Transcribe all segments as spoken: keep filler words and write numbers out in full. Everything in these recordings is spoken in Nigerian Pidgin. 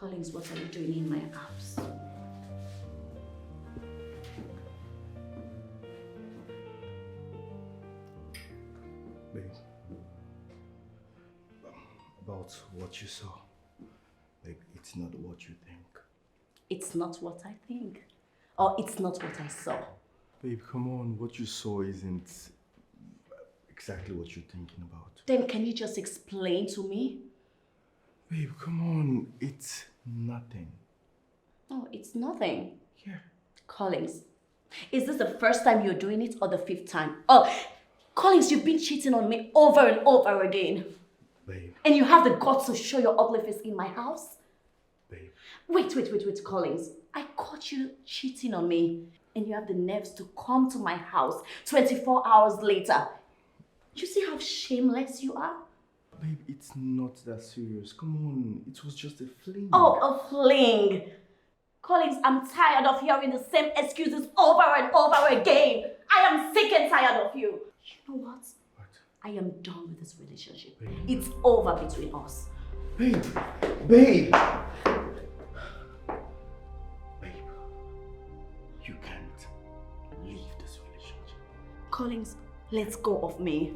Collins, what are you doing in my house? Babe, about what you saw, babe, it's not what you think. It's not what I think. Or it's not what I saw. Babe, come on, what you saw isn't exactly what you're thinking about. Then can you just explain to me? Babe, come on, it's nothing. No, it's nothing. Yeah. Collins, is this the first time you're doing it or the fifth time? Oh, Collins, you've been cheating on me over and over again. Babe, And you have the guts to show your ugly face in my house? babe. Wait, wait, wait, wait, Collins. I caught you cheating on me. And you have the nerves to come to my house twenty-four hours later. You see how shameless you are? Babe, it's not that serious. Come on, it was just a fling. Oh, a fling. Collins, I'm tired of hearing the same excuses over and over again. I am sick and tired of you. You know what? What? I am done with this relationship. It's over between us. Babe, babe, babe, you can't leave this relationship. Collins, let's go of me.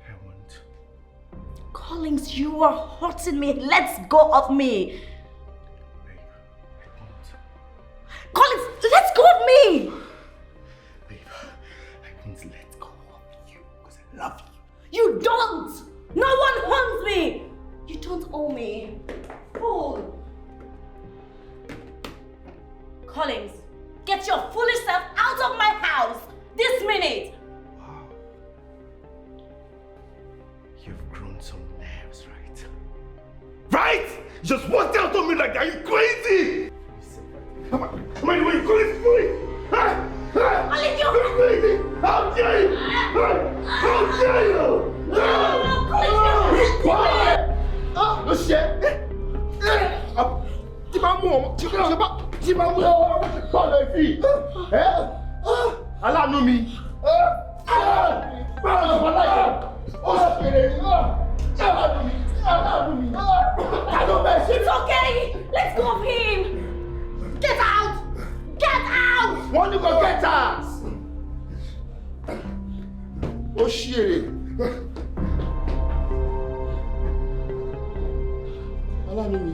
I won't. Collins, you are hurting me. Let's go of me. Babe, I won't. Collins, let's go of me. Babe, I won't let go of you because I love you. You don't. No one owns me. You don't own me. Fool. Collins, get your foolish self out of my house this minute. Wow. You've grown some nerves, right? Right? You just walked out on me like that. You crazy? Come on, come on, you crazy, crazy. Huh? Huh? Collins, you You crazy? How dare you? Huh? How dare you? Collins, you What? Ah, no shit. Ah, tí máa mú ọmọ, tí máa, tí máa mú ọmọ, tí máa lọ fi. Eh? Aláàánú mi. Báwo ni wọ́n láyé? Ó ṣe kéré. Aláàánú mi. Aláàánú mi. Ta ló bẹ̀ ṣe? It's okay. Let's go of him. Get out. Get out. Wọ́n ní kò get out. Ó ṣe èrè. Aláàánú mi.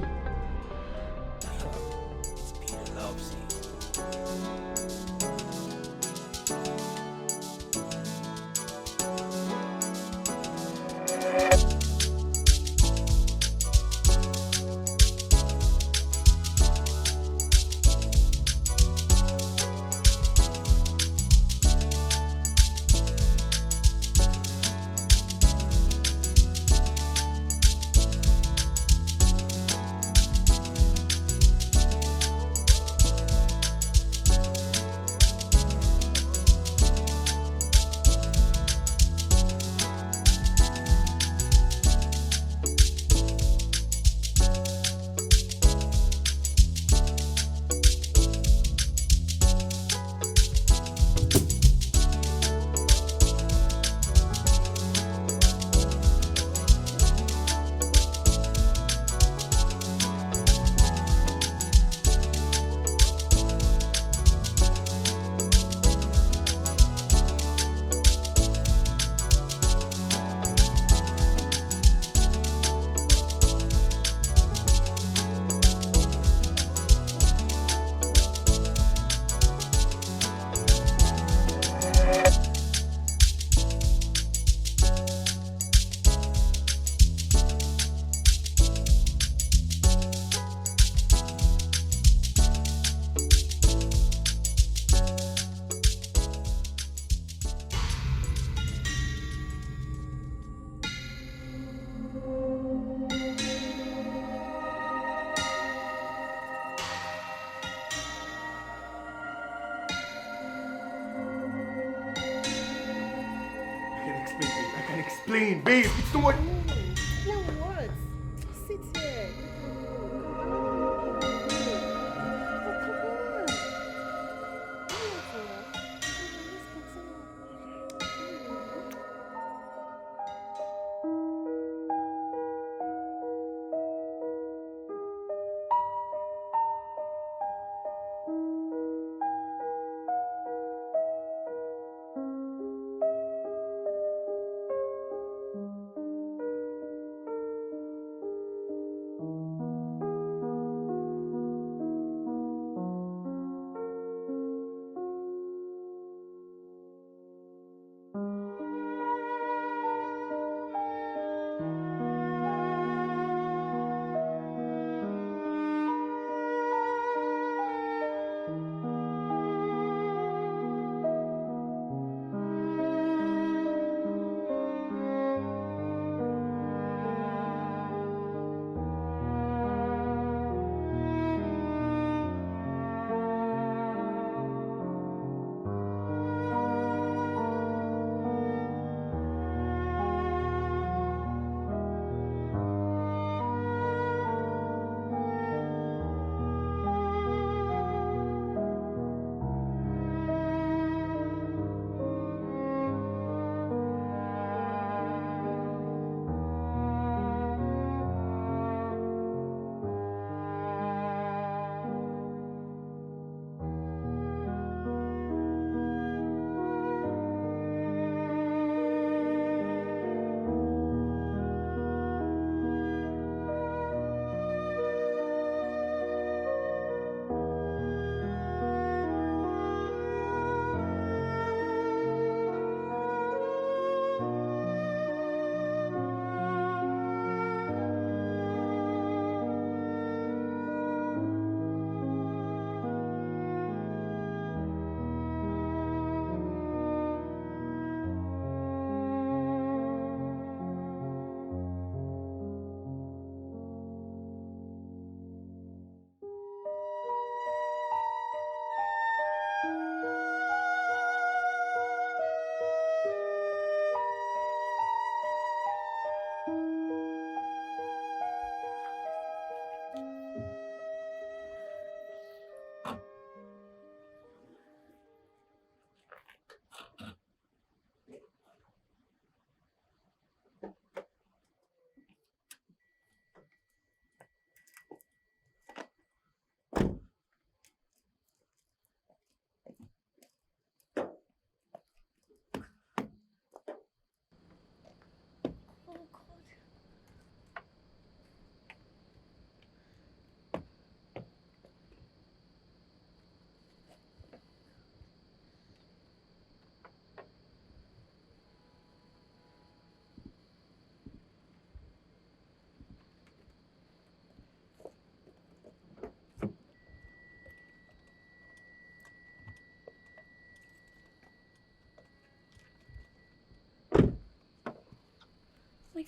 I can explain, babe. I can explain, babe. It's not. Your words. Sit here. Oh, come on. Let's continue.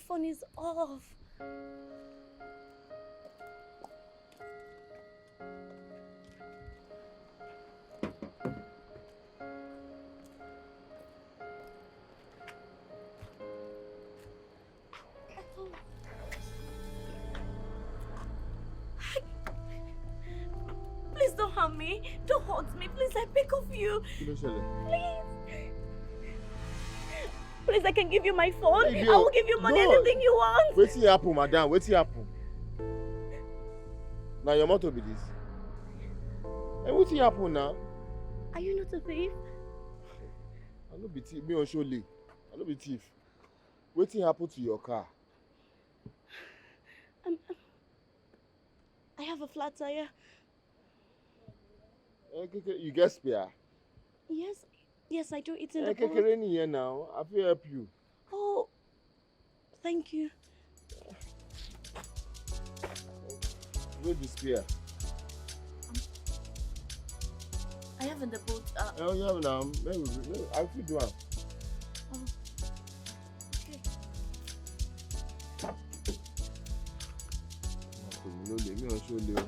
Phone is off. Please don't harm me. Don't hurt me. Please, I beg of you. Kí ló ṣẹlẹ̀? Please. Please, I can give you my phone. Baby, I will give you money, no. Anything you want. Wetin happen, madam? Wetin happen? Na your motor be this. Hey, wetin happen now? Are you not a thief? I no be thief. Me Oshole. I no be thief. Wetin happen to your car? Um, I have a flat tire. Eh, keke, you get spare? Yes, yes, I do. It's in Eh, the boot. Kekere nìyẹn now. I fit help you. Oh, thank you. Where the spare? I have in the boot. Uh, Oh, you have now. Maybe, maybe I fit do am. Oh, okay. Ọkùnrin ló lè mí ọṣọ lé o.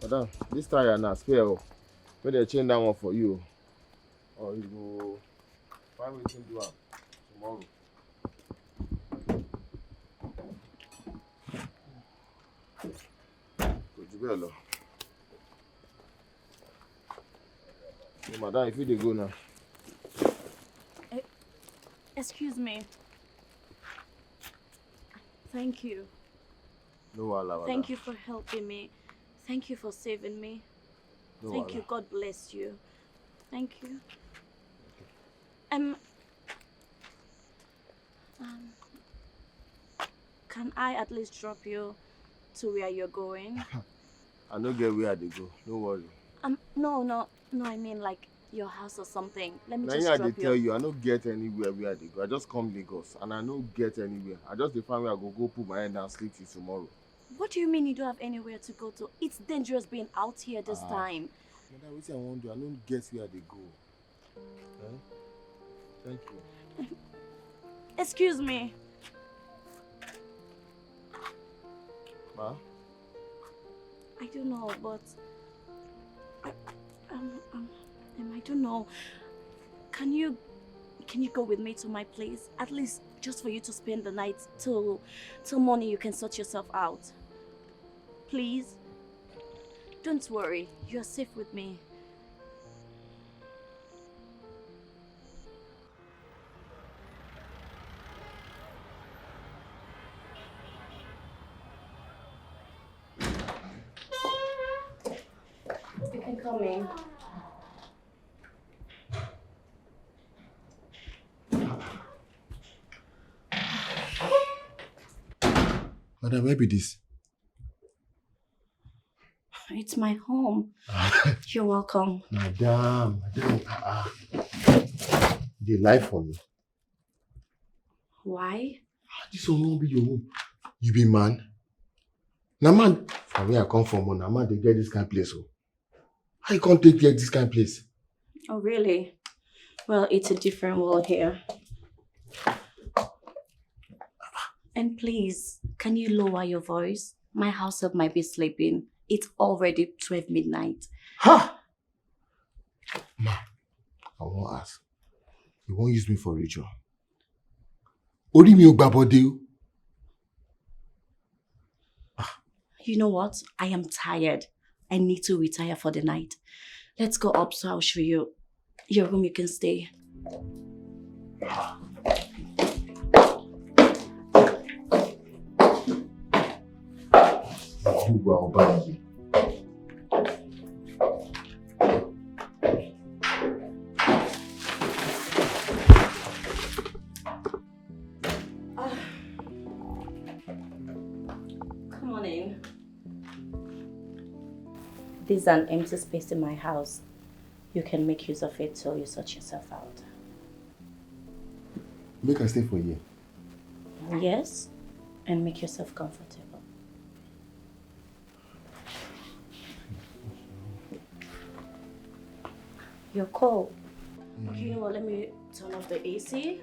Madam, this tire na spare o. Make dem change that one for you o. Or you go find wetin do am tomorrow. Kò jù bẹ́ẹ̀ lọ. So, madam, if you dey go now. Eh, excuse me. Thank you. No wahala, madam. Thank you for helping me. Thank you for saving me. No wahala. Thank you. God bless you. Thank you. Um, um, can I at least drop you to where you're going? I no get where I dey go. No worry. Um, no, no, no, I mean, like, your house or something. Let me Na just him I drop dey you. Tell you, I no get anywhere where I dey go. I just come Lagos and I no get anywhere. I just dey find where I go go put my head down sleep till tomorrow. What do you mean you don't have anywhere to go to? It's dangerous being out here this Ah. time. Madam, wetin I wan do? I no get where I dey go. Eh? Thank you. Excuse me. Ma? I don't know, but I, um, um, um, I don't know. Can you, can you go with me to my place? At least just for you to spend the night till, till morning you can sort yourself out. Please. Don't worry, you're safe with me. You can come in. Madam, where be this? It's my home. You're welcome. Madam, madam, ah, ah. You dey lie for me. Why? This one won't be your home. You be man. Na man, from where I come from, na man dey get this kind place. Oh. How you come take get this kind place? Oh, really? Well, it's a different world here. And please, can you lower your voice? My house help might be sleeping. It's already twelve midnight. Ha! Ma, I wan ask. You wan use me for ritual? Orí mi ò gbà bọ́dé o. You know what? I am tired. I need to retire for the night. Let's go up so I'll show you your room you can stay. Olúwa ọba yìí. Ah. Come on in. This is an empty space in my house. You can make use of it till you sort yourself out. Make I stay for here. Yes, and make yourself comfortable. You're cold. Okay, you know what? Let me turn off the A C.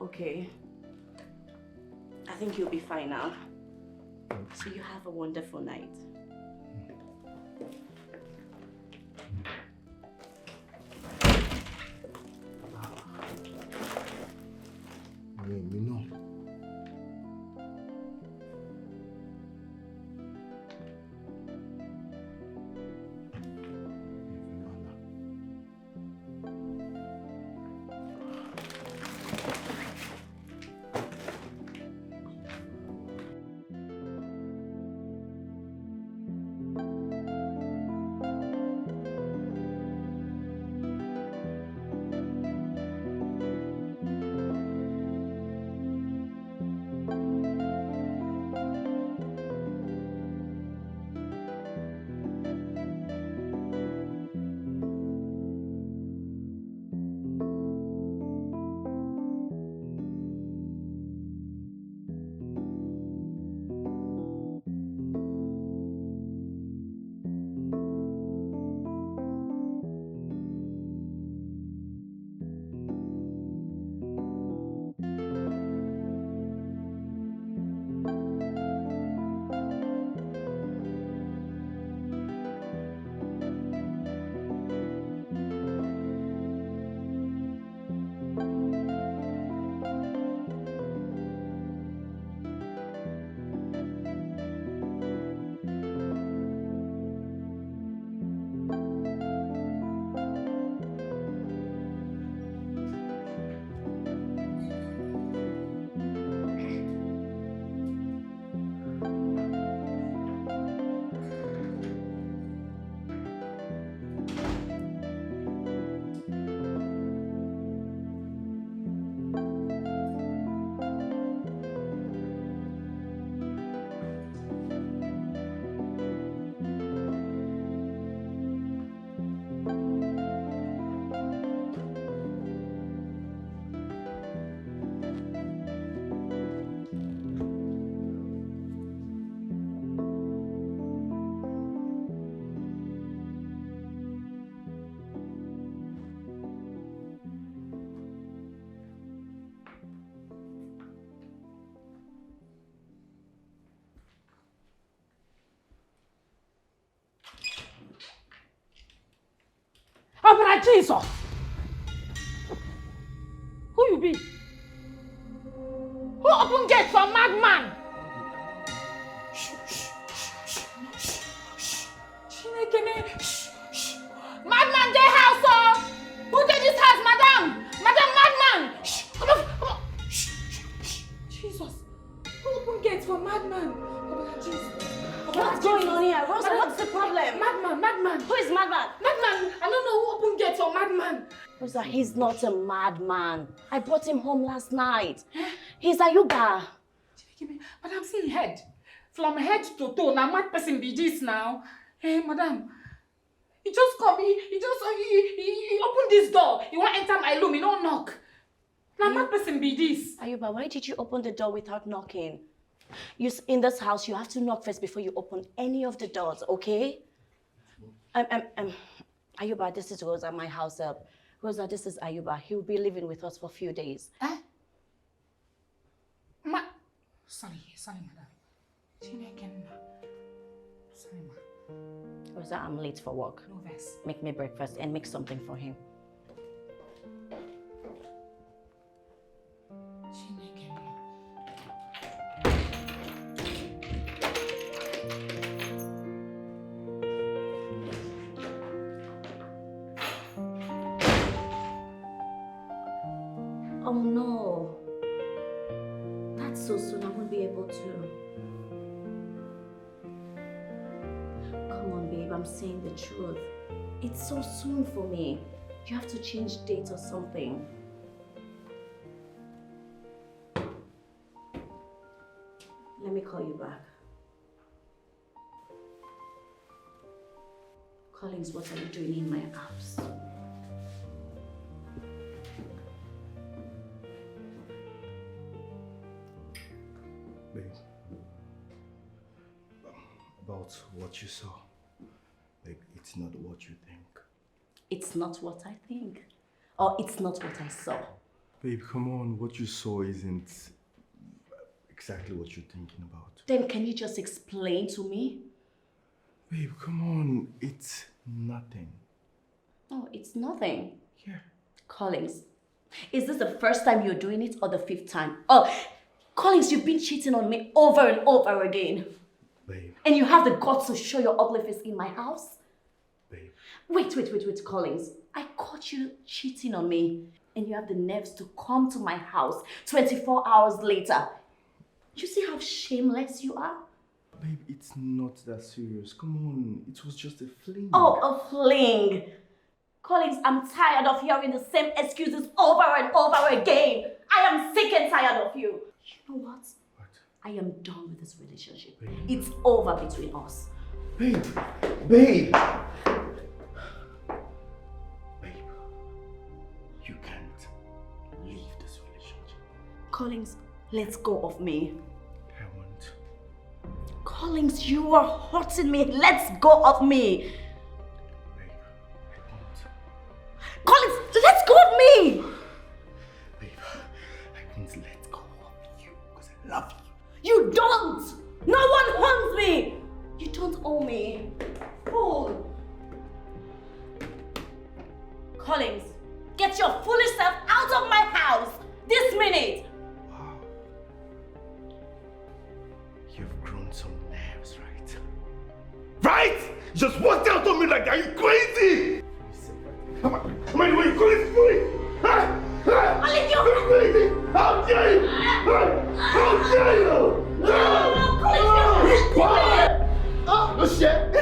Okay. I think you'll be fine now. So you have a wonderful night. Èmi náà. Abra Jesus! Who you be? Who open gate for madman? Chineke me. Madman dey house o! Who dey this house, madam? Madam, madman! Come on, come on! Jesus! Who open gate for madman? Obola Jesus. What's going on here? What's, what's the problem? Madman, madman. Who is madman? Madman. I don't know who opened gate for madman. Rosa, he's not a madman. I brought him home last night. He's a Yuga. Madam, see him head. From head to toe, na mad person be this now. Hey, madam. He just come, he, he just he, he, he opened this door. He wan enter my room, he no knock. Na mad person be this. Ayuba, why did you open the door without knocking? You s- in this house, you have to knock first before you open any of the doors, okay? Um, um, um, Ayuba, this is Rosa, my house help. Rosa, this is Ayuba. He'll be living with us for a few days. Eh? Ma, sorry, sorry, madam. Chineke nna. Sorry, ma. Rosa, I'm late for work. No vex. Make me breakfast and make something for him. Chineke nna. Oh no. That's so soon. I won't be able to. Come on, babe. I'm saying the truth. It's so soon for me. You have to change date or something. Let me call you back. Collins, what are you doing in my house? Babe, about what you saw, babe, it's not what you think. It's not what I think. Or it's not what I saw. Babe, come on, what you saw isn't exactly what you're thinking about. Then can you just explain to me? Babe, come on, it's nothing. Oh, it's nothing. Yeah. Collins, is this the first time you're doing it or the fifth time? Oh, Collins, you've been cheating on me over and over again. Babe, And you have the guts to show your ugly face in my house? babe. Wait, wait, wait, wait, Collins. I caught you cheating on me. And you have the nerves to come to my house twenty-four hours later. You see how shameless you are? Babe, it's not that serious. Come on, it was just a fling. Oh, a fling. Collins, I'm tired of hearing the same excuses over and over again. I am sick and tired of you. You know what? What? I am done with this relationship. It's over between us. Babe, babe. Babe, you can't leave this relationship. Collins, let go of me. I won't. Collins, you are hurting me. Let go of me. Babe, I won't. Collins, let go of me. Babe, I won't let go of you because I love you. You don't. No one owns me. You don't own me. Fool. Collins, get your foolish self out of my house this minute. Wow. You've grown some nerves, right? Right? Just walked out on me like that. You crazy? Am I, am I the one you call this police? Huh? Huh? I'll leave you. You crazy? How dare you? Huh? How dare you? No! Collins, no! What? Ah, no shit.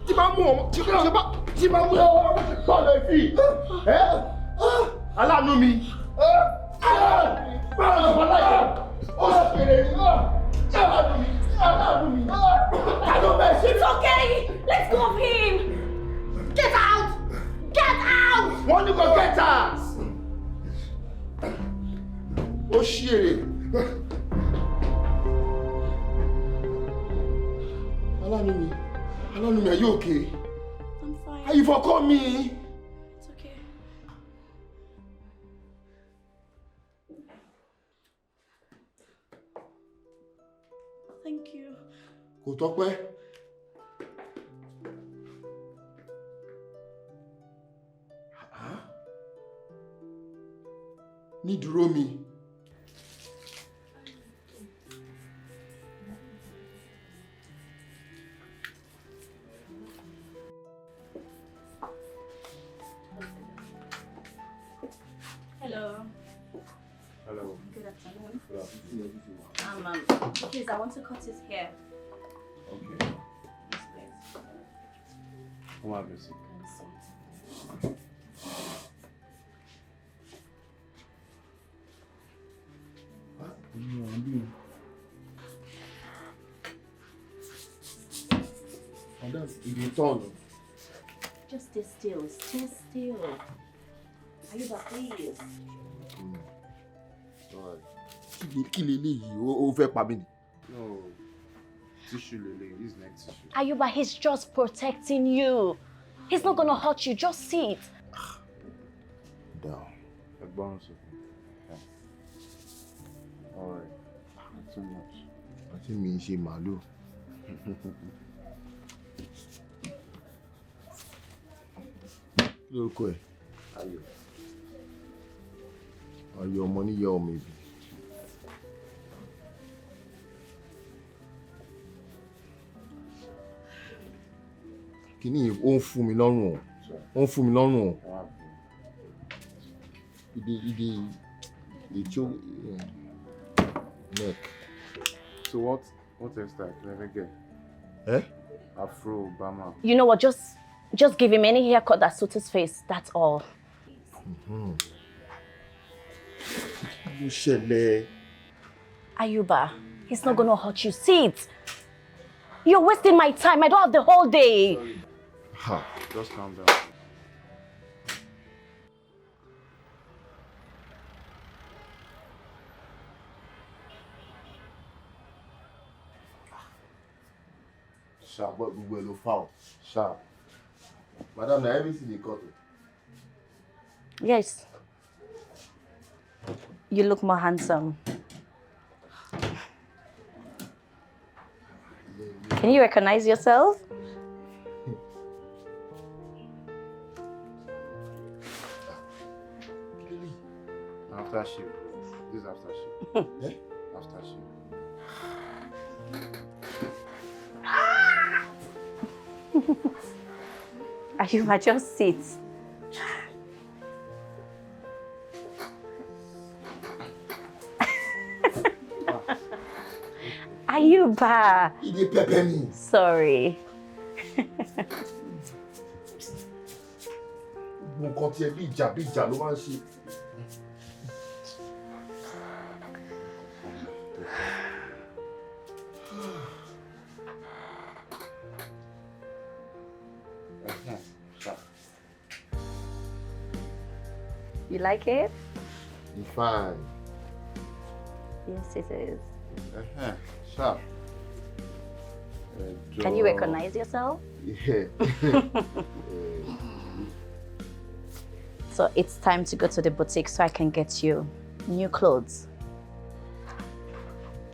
Tí bá mú ọmọ, tí bá, tí bá mú ọmọ, bá lọ fi. Ẹ́? Aláàánú mi. Báwo ló fọlá yà? Ó ṣe kéré ni. Aláàánú mi. Aláàánú mi. Ta ló bẹ̀ ṣe? It's okay. Let go of him. Get out. Get out. Wọ́n ní kò get out. Ó ṣí èrè. Aláàánú mi. Aláàánú mi, are you okay? I'm fine. Are you for call me? It's okay. Thank you. Kò tọ́pẹ́. Ní dúró mi. Hello. Hello. Good afternoon. Good afternoon. Um, um, please, I want to cut his hair. Okay. Yes, please. Come have a seat. Can I sit? Madam, you dey turn. Just stay still. Stay still. Ayuba, please. Kí ni kí leléyìí? Ó ó fẹ́ pa mí ni. No, tissue lele, this neck tissue. Ayuba, he's just protecting you. He's not gonna hurt you. Just sit. Down. Ẹ̀gbọ́n sọ fún mi. Alright. Not too much. Àti mi ń ṣe màálù. Kí lorúkọ ẹ̀? Ayọ̀. Ayọ̀ ọmọ níyà ọmọ ìbí. Kìíní yìí, ó ń fún mi lọ́rùn o. Ó ń fún mi lọ́rùn o. Wọ́n á bí. Ìdí ìdí ìdí tí ó neck. So what what hairstyle can I get? Ẹ́ Afro, Bama. You know what? Just just give him any haircut that suits his face. That's all. Kí ló ṣẹlẹ̀? Ayuba, he's not gonna hurt you. Sit. You're wasting my time. I don't have the whole day. Ha. Just calm down. Ṣàbọ̀ gbogbo ẹ̀ ló fà ọ́. Ṣá. Madam, na everything dey cut o. Yes. You look more handsome. Can you recognize yourself? After shave. This after shave. After shave. Ayuba, just sit. Ayuba. E dey pepper me. Sorry. Gbogbo nǹkan tiẹ̀ bí ìjà bí ìjà ló máa ń ṣe. You like it? In fact, Yes, it is. Uh-huh. Sharp. Can you recognize yourself? Yeah. So it's time to go to the boutique so I can get you new clothes.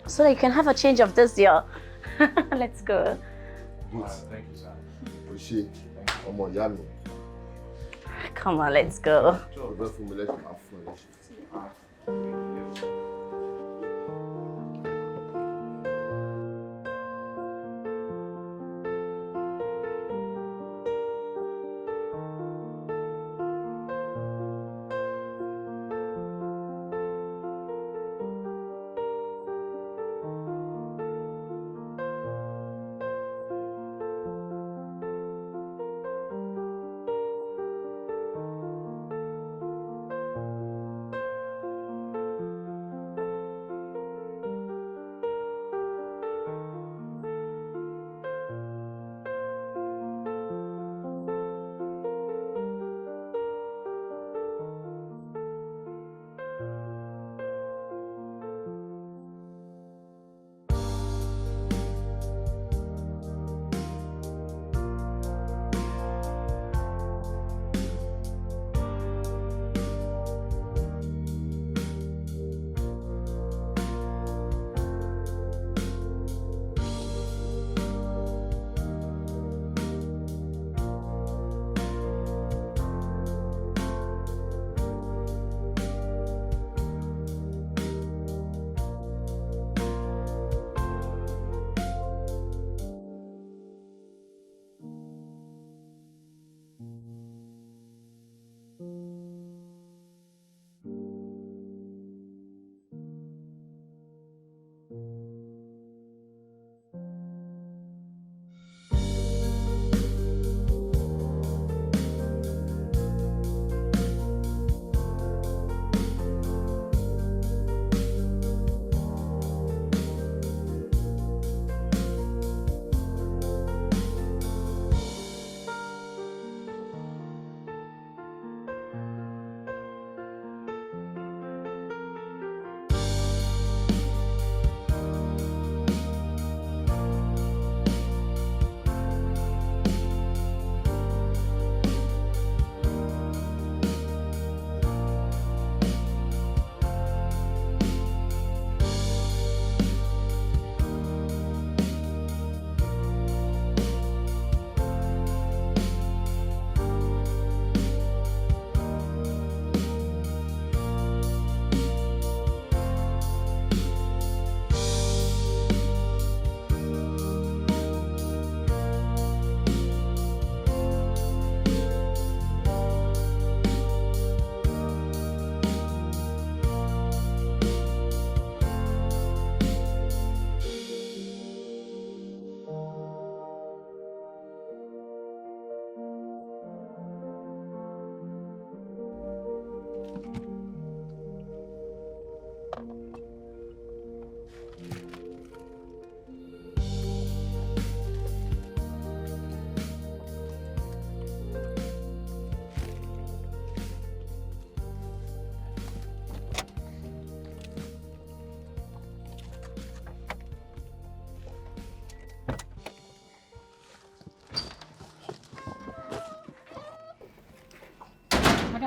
So that you can have a change of this year. Let's go. Good. Thank you, sir. O ṣe ọmọ ìyá mi. Come on, let's go. O fẹ́ fún mi lẹ́sìn máa fún ẹ lẹ́sìn.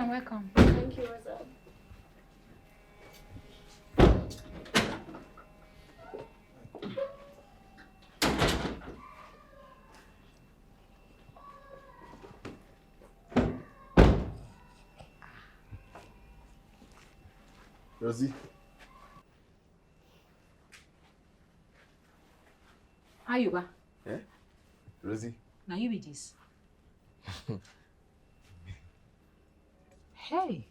Welcome. Thank you, Rosa. Rosie. How you ba? Eh? Rosie. Now you be this. Hey.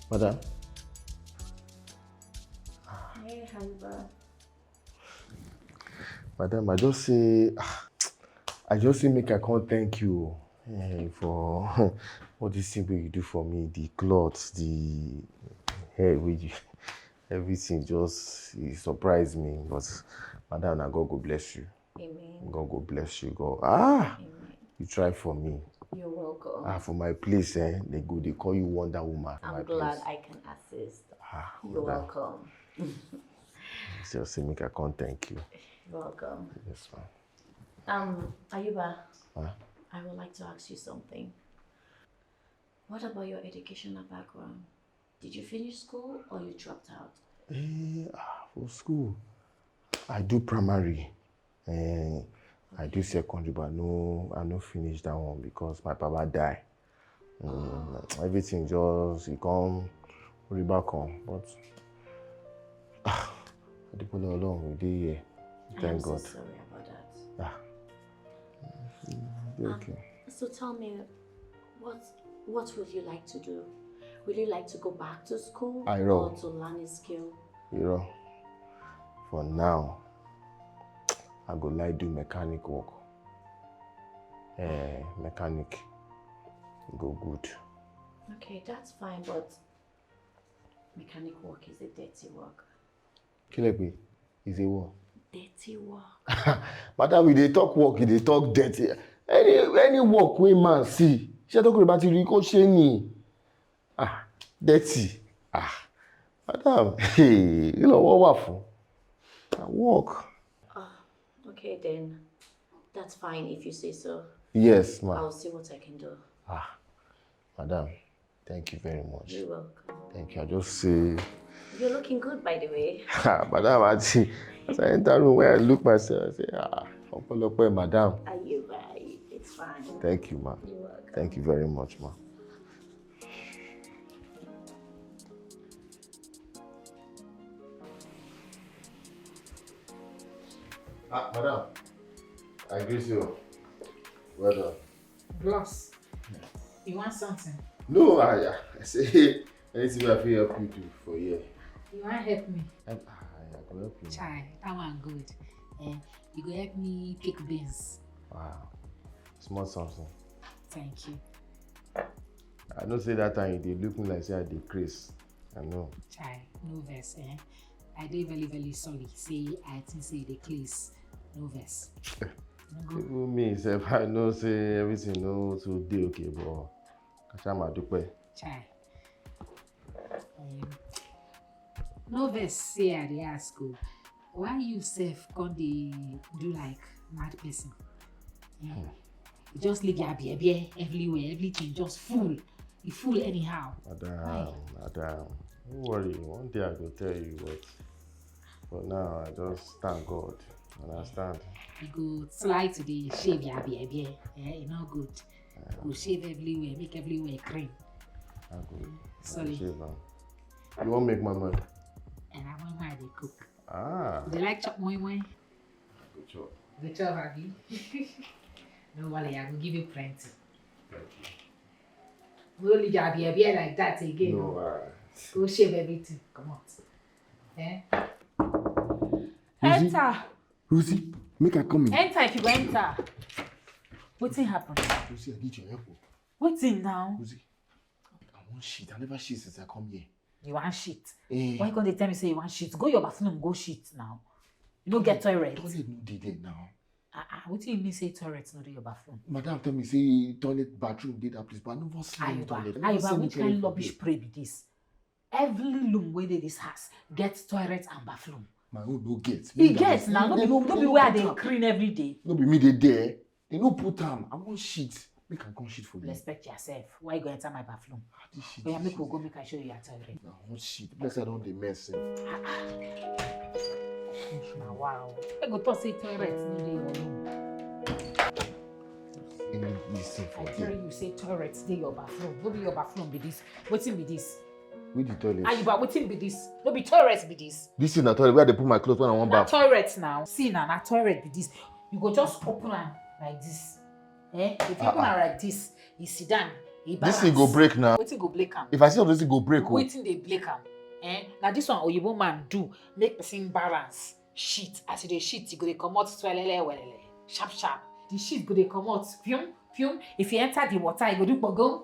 Madam. Hey, Hannibal. Madam, I just say, ah, I just say make I come thank you eh, for all this thing wey you do for me, the cloth, the hair wey you, everything just e surprise me. But madam, na God go bless you. Amen. God go bless you. God, ah, Amen. You try for me. You're welcome. Ah, for my place, eh, they go, they call you Wonder Woman. For my I'm glad place. I can assist. Ah, You're madam. Welcome. Just say make I come thank you. You're welcome. Yes, ma'am. Um, Ayuba, Huh? I would like to ask you something. What about your educational background? Did you finish school or you dropped out? Eh, ah, for school, I do primary. Eh, I do secondary, but no, I no finish that one because my papa die. Mm, everything just e come rí bákan, but ah, I dey follow along. We dey here. I am Thank so God. Sorry about that. Ah, mm, dey okay. So tell me, what what would you like to do? Would you like to go back to school I know. Or to learn a skill? You know, for now, I go like do mechanic work. Eh, mechanic go good. Okay, that's fine, but mechanic work is a dirty work. Kí lẹ pè? Is a what? Dirty work. Madam, we dey talk work, you dey talk dirty. Any any work wey man see, ṣé tó kúrò bá ti rí kó ṣe ni? Ah, dirty. Ah, madam, hey, you know what work for? I work. Ah, okay then. That's fine if you say so. Yes, ma'am. I'll see what I can do. Ah, madam, thank you very much. You're welcome. Thank you. I just say, You're looking good, by the way. Ha, madam, I see. As I enter room, when I look myself, I say, ah, ọpẹ́lọpẹ́ madam. Are you right? It's fine. Thank you, ma. You're welcome. Thank you very much, ma. Ah, madam, I greet you. Well done. Bros, you want something? No, I, I say anything I fit help you do for here. You want help me? Help, ah, I go help you. Chai, that one good. Eh, you go help me pick beans. Wow, small something. Thank you. I know say that time you dey look me like say I dey craze. I know. Chai, no vex, eh? I dey very, very sorry. Say, I think say the case. No vex. No go. Even me sef, I know say everything no too dey okay, but kàṣà máa dúpẹ́. Chai. Um, no vex say I dey ask o. Why you sef come dey do like mad person? Eh? You just leave your beer beer everywhere, everything just full. You full anyhow. Madam, madam, no worry. One day I go tell you, but for now, I just thank God. Understand? You go try to dey shave your beer beer. Eh, e no good. Go shave everywhere, make everywhere clean. I go, I go Sorry. shave am. You wan make my mind? And I want my dey cook. Ah, They like chop moi moi. go chop. The chop, abi? No worry, I go give you plenty. Go leave your beer beer like that again. No, uh, Go shave everything. Come on. Eh? Enter. Rosie, make I come in. Enter if you go enter. Wetin happen? Rosie, I need your help. Wetin now? Rosie, I wan shit. I never shit since I come here. You wan shit? Eh. Why you come dey tell me say you wan shit? Go your bathroom, go shit now. You no get toilet. Toilet no dey there now. Ah, ah, wetin you mean say toilet no dey your bathroom? Madam tell me say toilet bathroom dey that place, but I never see any toilet. I never see any toilet for there. Which kind rubbish spray be this? Every room wey dey this house get toilet and bathroom. My own no get. E get na, no be, no be where I dey clean every day. No be me dey there. They no put am. I wan shit. Make I come shit for you. Respect yourself. Why you go enter my bathroom? Ah, this shit. Oya, make we go, make I show you your toilet. Na hot shit. Bless, I don dey mess sef. Ah, ah. Na wow. I go talk say toilet no dey your room. Let me listen for there. I tell you say toilet dey your bathroom. No be your bathroom be this. Wetin be this? With the toilet. Ayuba, wetin be this? No be toilet be this. This is na toilet where I dey put my clothes when I wan bath. Na toilet now. See na, na toilet be this. You go just open am like this. Eh? If you open am like this, you sit down, you balance. This thing go break now. Wetin go break am? If I see something, this thing go break o. Wetin dey break am? Eh? Na this one oyibo man do, make person balance. Shit, as you dey shit, you go dey comot swelele welele. Sharp sharp. The shit go dey comot. Fium, fium. If you enter the water, you go do kpogo.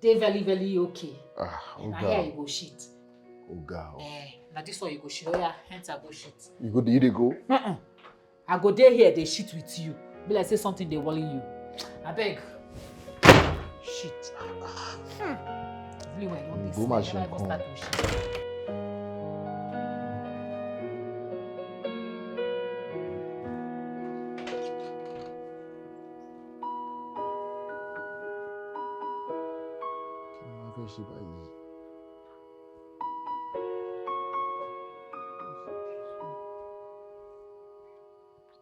Dey very, very okay. Ah, na here you go shit. Oga o. Eh, na this one you go shit. Oya, enter go shit. You go, you dey go? Uh-uh. I go dey here, dey shit with you. Be like say something dey worry you. Abeg. Shit. Hmm. Everywhere don dey smell. Never even start to shit. Kí ni wọ́n fẹ́ ṣe báyìí?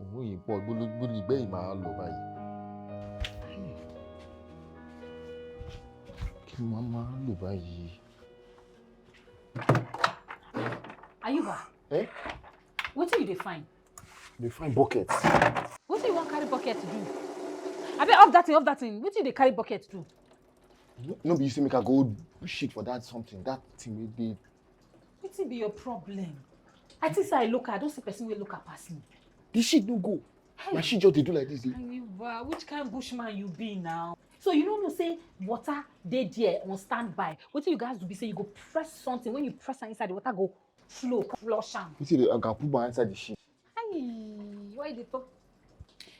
Òórùn yìí pọ̀, gbólógbóló ìgbẹ́ yìí máa lọ báyìí. Kí ni wọ́n máa lò báyìí? Ayuba. Eh? Wetin you dey find? Dey find bucket. Wetin you wan carry bucket do? Abeg, off that thing, off that thing. Wetin you dey carry bucket do? No, no be you say make I go shit for that something, that thing wey dey. Wetin be your problem? I think say I look, I don see person wey look pass me. The shit no go. Hey. My shit just dey do like this. Eh? Ayuba, which kind bushman you be now? So you no know say water dey there on standby. Wetin you guys do be say you go press something. When you press am inside, the water go flow, flush am. Wetin dey, I can put my hand inside the shit. Hey, why you dey talk?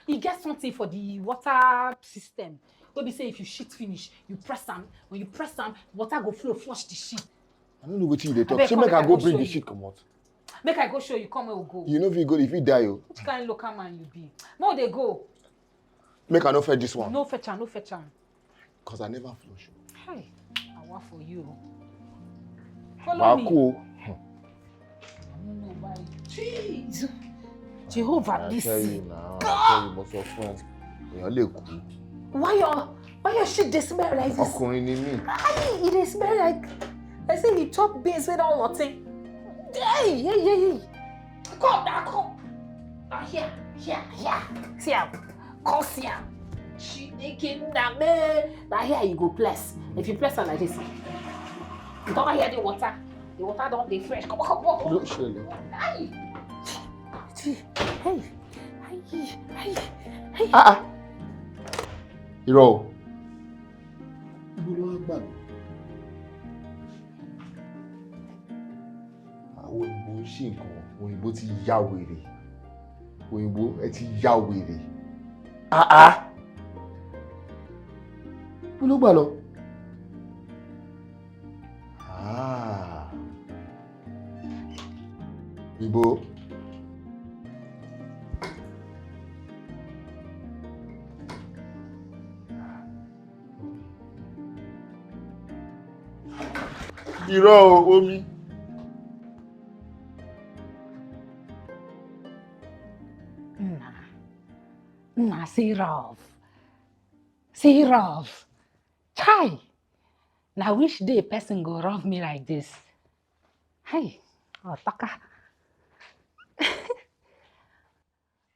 E get something for the water system wey be say if you shit finish, you press am. When you press am, water go flow, flush the shit. I no know wetin you dey talk. Abeg, so come, make I go bring the shit comot. Make I go show you. Come, we go. You no fit go, if you die o. Which kind local man you be? Make we dey go. Make I no fetch this one. No fetch am, no fetch am. 'Cause I never flush. Hey, I want for you. Follow me. Wako. I don't know why. Jeez. Jehovah, I tell you now. God. I tell you, most of friends. Èèyàn lè kú. Why your, why your shit dey smell like this? Ọkùnrin ni mí. Ayi, e dey smell like, I say you chop beans wey don rot ten. Hey, hey, hey, hey. Come now, come. Now here, here, here. See am. Come see am. Chineke nna me. Now here you go press. If you press am like this, you come hear the water. The water don dey fresh. Come on, come on, come on. No shele. Hey. Hey. Hey. Hey. Ah, ah. Irọ́ o. Ibo ló wá gbà mí? Àwọn òyìnbó ń ṣe nǹkan, òyìnbó ti ya wèrè. Òyìnbó, ẹ ti ya wèrè. Ah, ah. Ibo ló gbà lọ? Ah. Òyìnbó. Irọ́ o, omi. Nah. Nah, see rough. See rough. Chai! Na which day person go rough me like this? Hey, Otoka.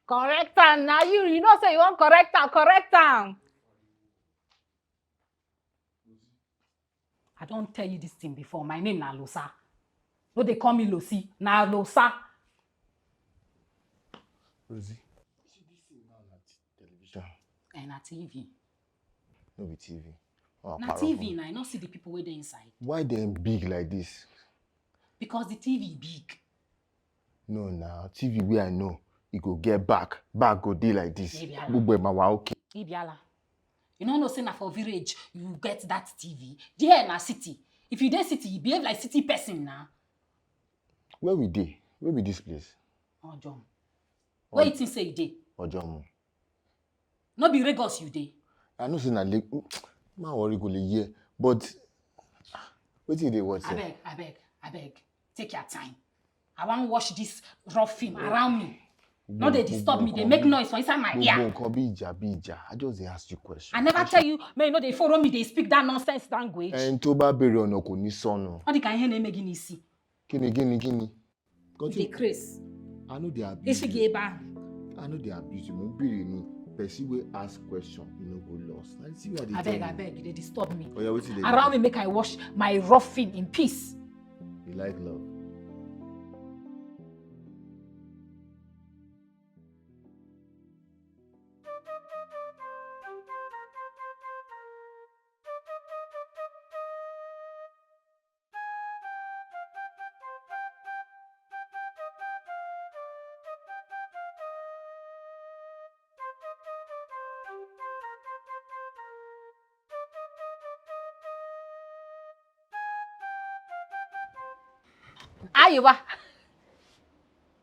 Correct am, na you. You know say you wan correct am, correct am. I don tell you this thing before. My name na Losa. No dey call me Losi. Na Losa. Rosie, you see this thing now na t-, television? Eh, na T V. No be T V. Na T V na, I no see the people wey dey inside. Why dem big like this? Because the T V big. No, na T V wey I know, e go get back, back go dey like this. Ibiala. Gbogbo ẹ̀ máa wà okay. Ibiala, you no know say na for village you get that T V? There na city. If you dey city, you behave like city person na. Where we dey? Where be this place? Ojomu. Where you think say you dey? Ojomu. No be Lagos you dey? I know say na Lagos. Ma worry go le hear. But wetin you dey watch sef? Abeg, abeg, abeg. Take your time. I wan watch this rough film around me. No dey disturb me, dey make noise for inside my ear. Gbogbo nǹkan bí ìjà bí ìjà. I just dey ask you question. I never tell you, make you no dey follow me, dey speak that nonsense language. Ẹni tó bá béèrè ọ̀nà kò ní sọnù. Ọ dị ka ihe na-eme gị n'isi. Gịnị, gịnị, gịnị? You dey craze. I no dey abuse you. Isi gị ebe ahụ. I no dey abuse you. Mo ń béèrè ni. Person wey ask question, you no go lost. Na see what I dey tell you. Abeg, abeg, you dey disturb me. Oya, wetin dey happen? Allow me make I watch my rough film in peace. You like love? Ayuba.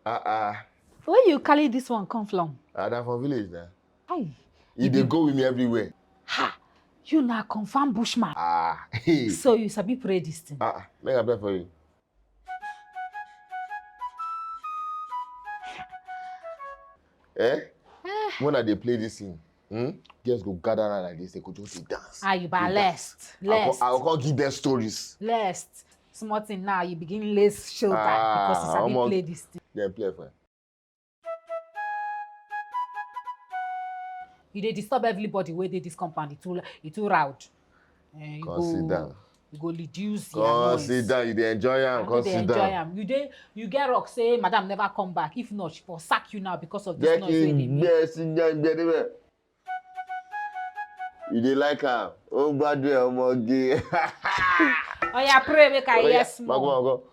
Ah ah. Where you carry this one come from? Ah, na for village na. Aye. E dey go with me everywhere. Ha! You na confirm bushman. Ah. So you sabi pray this thing? Ah, make I pray for you. Eh? When I dey play this thing, hmm? Girls go gather around like this, they go just dey dance. Ah, you ba lest. Lest. I go come give them stories. Lest. Small thing now, you begin lace shoulder because you sabi play this thing. Then play for You dey disturb everybody wey dey this compound. E too, e too loud. Eh, you go, sit down. You go reduce your noise. Come sit down. You dey enjoy am. Come sit down. I no dey enjoy am. You dey, you get luck say madam never come back. If not, she for sack you now because of this noise wey you dey make. Jẹ́ kí n gbé ẹ sí gbẹ́gbẹ́ níbẹ̀. You dey like am? Ó ń gbádùn ẹ̀, ọmọge. Oya, pray make I hear small. Mago, mago.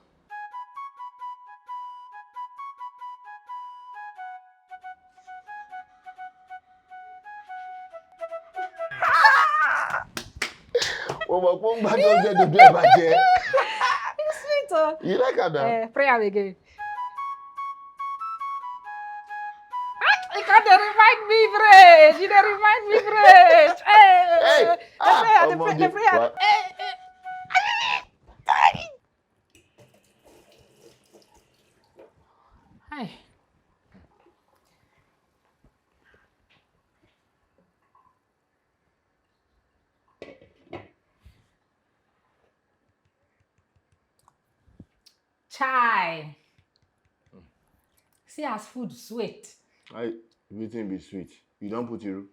Mo mọ̀ pé ó ń gbádùn oúnjẹ dòdò ẹ̀ bàjẹ́. It's sweet o. You like am now? Eh, pray am again. Ah, you come dey remind me, Bridge. You dey remind me, Bridge. Hey, hey, the prayer, the prayer, the prayer. Hey, hey. Hi. Chai. See as food sweet. I, wetin be sweet? You don put iru?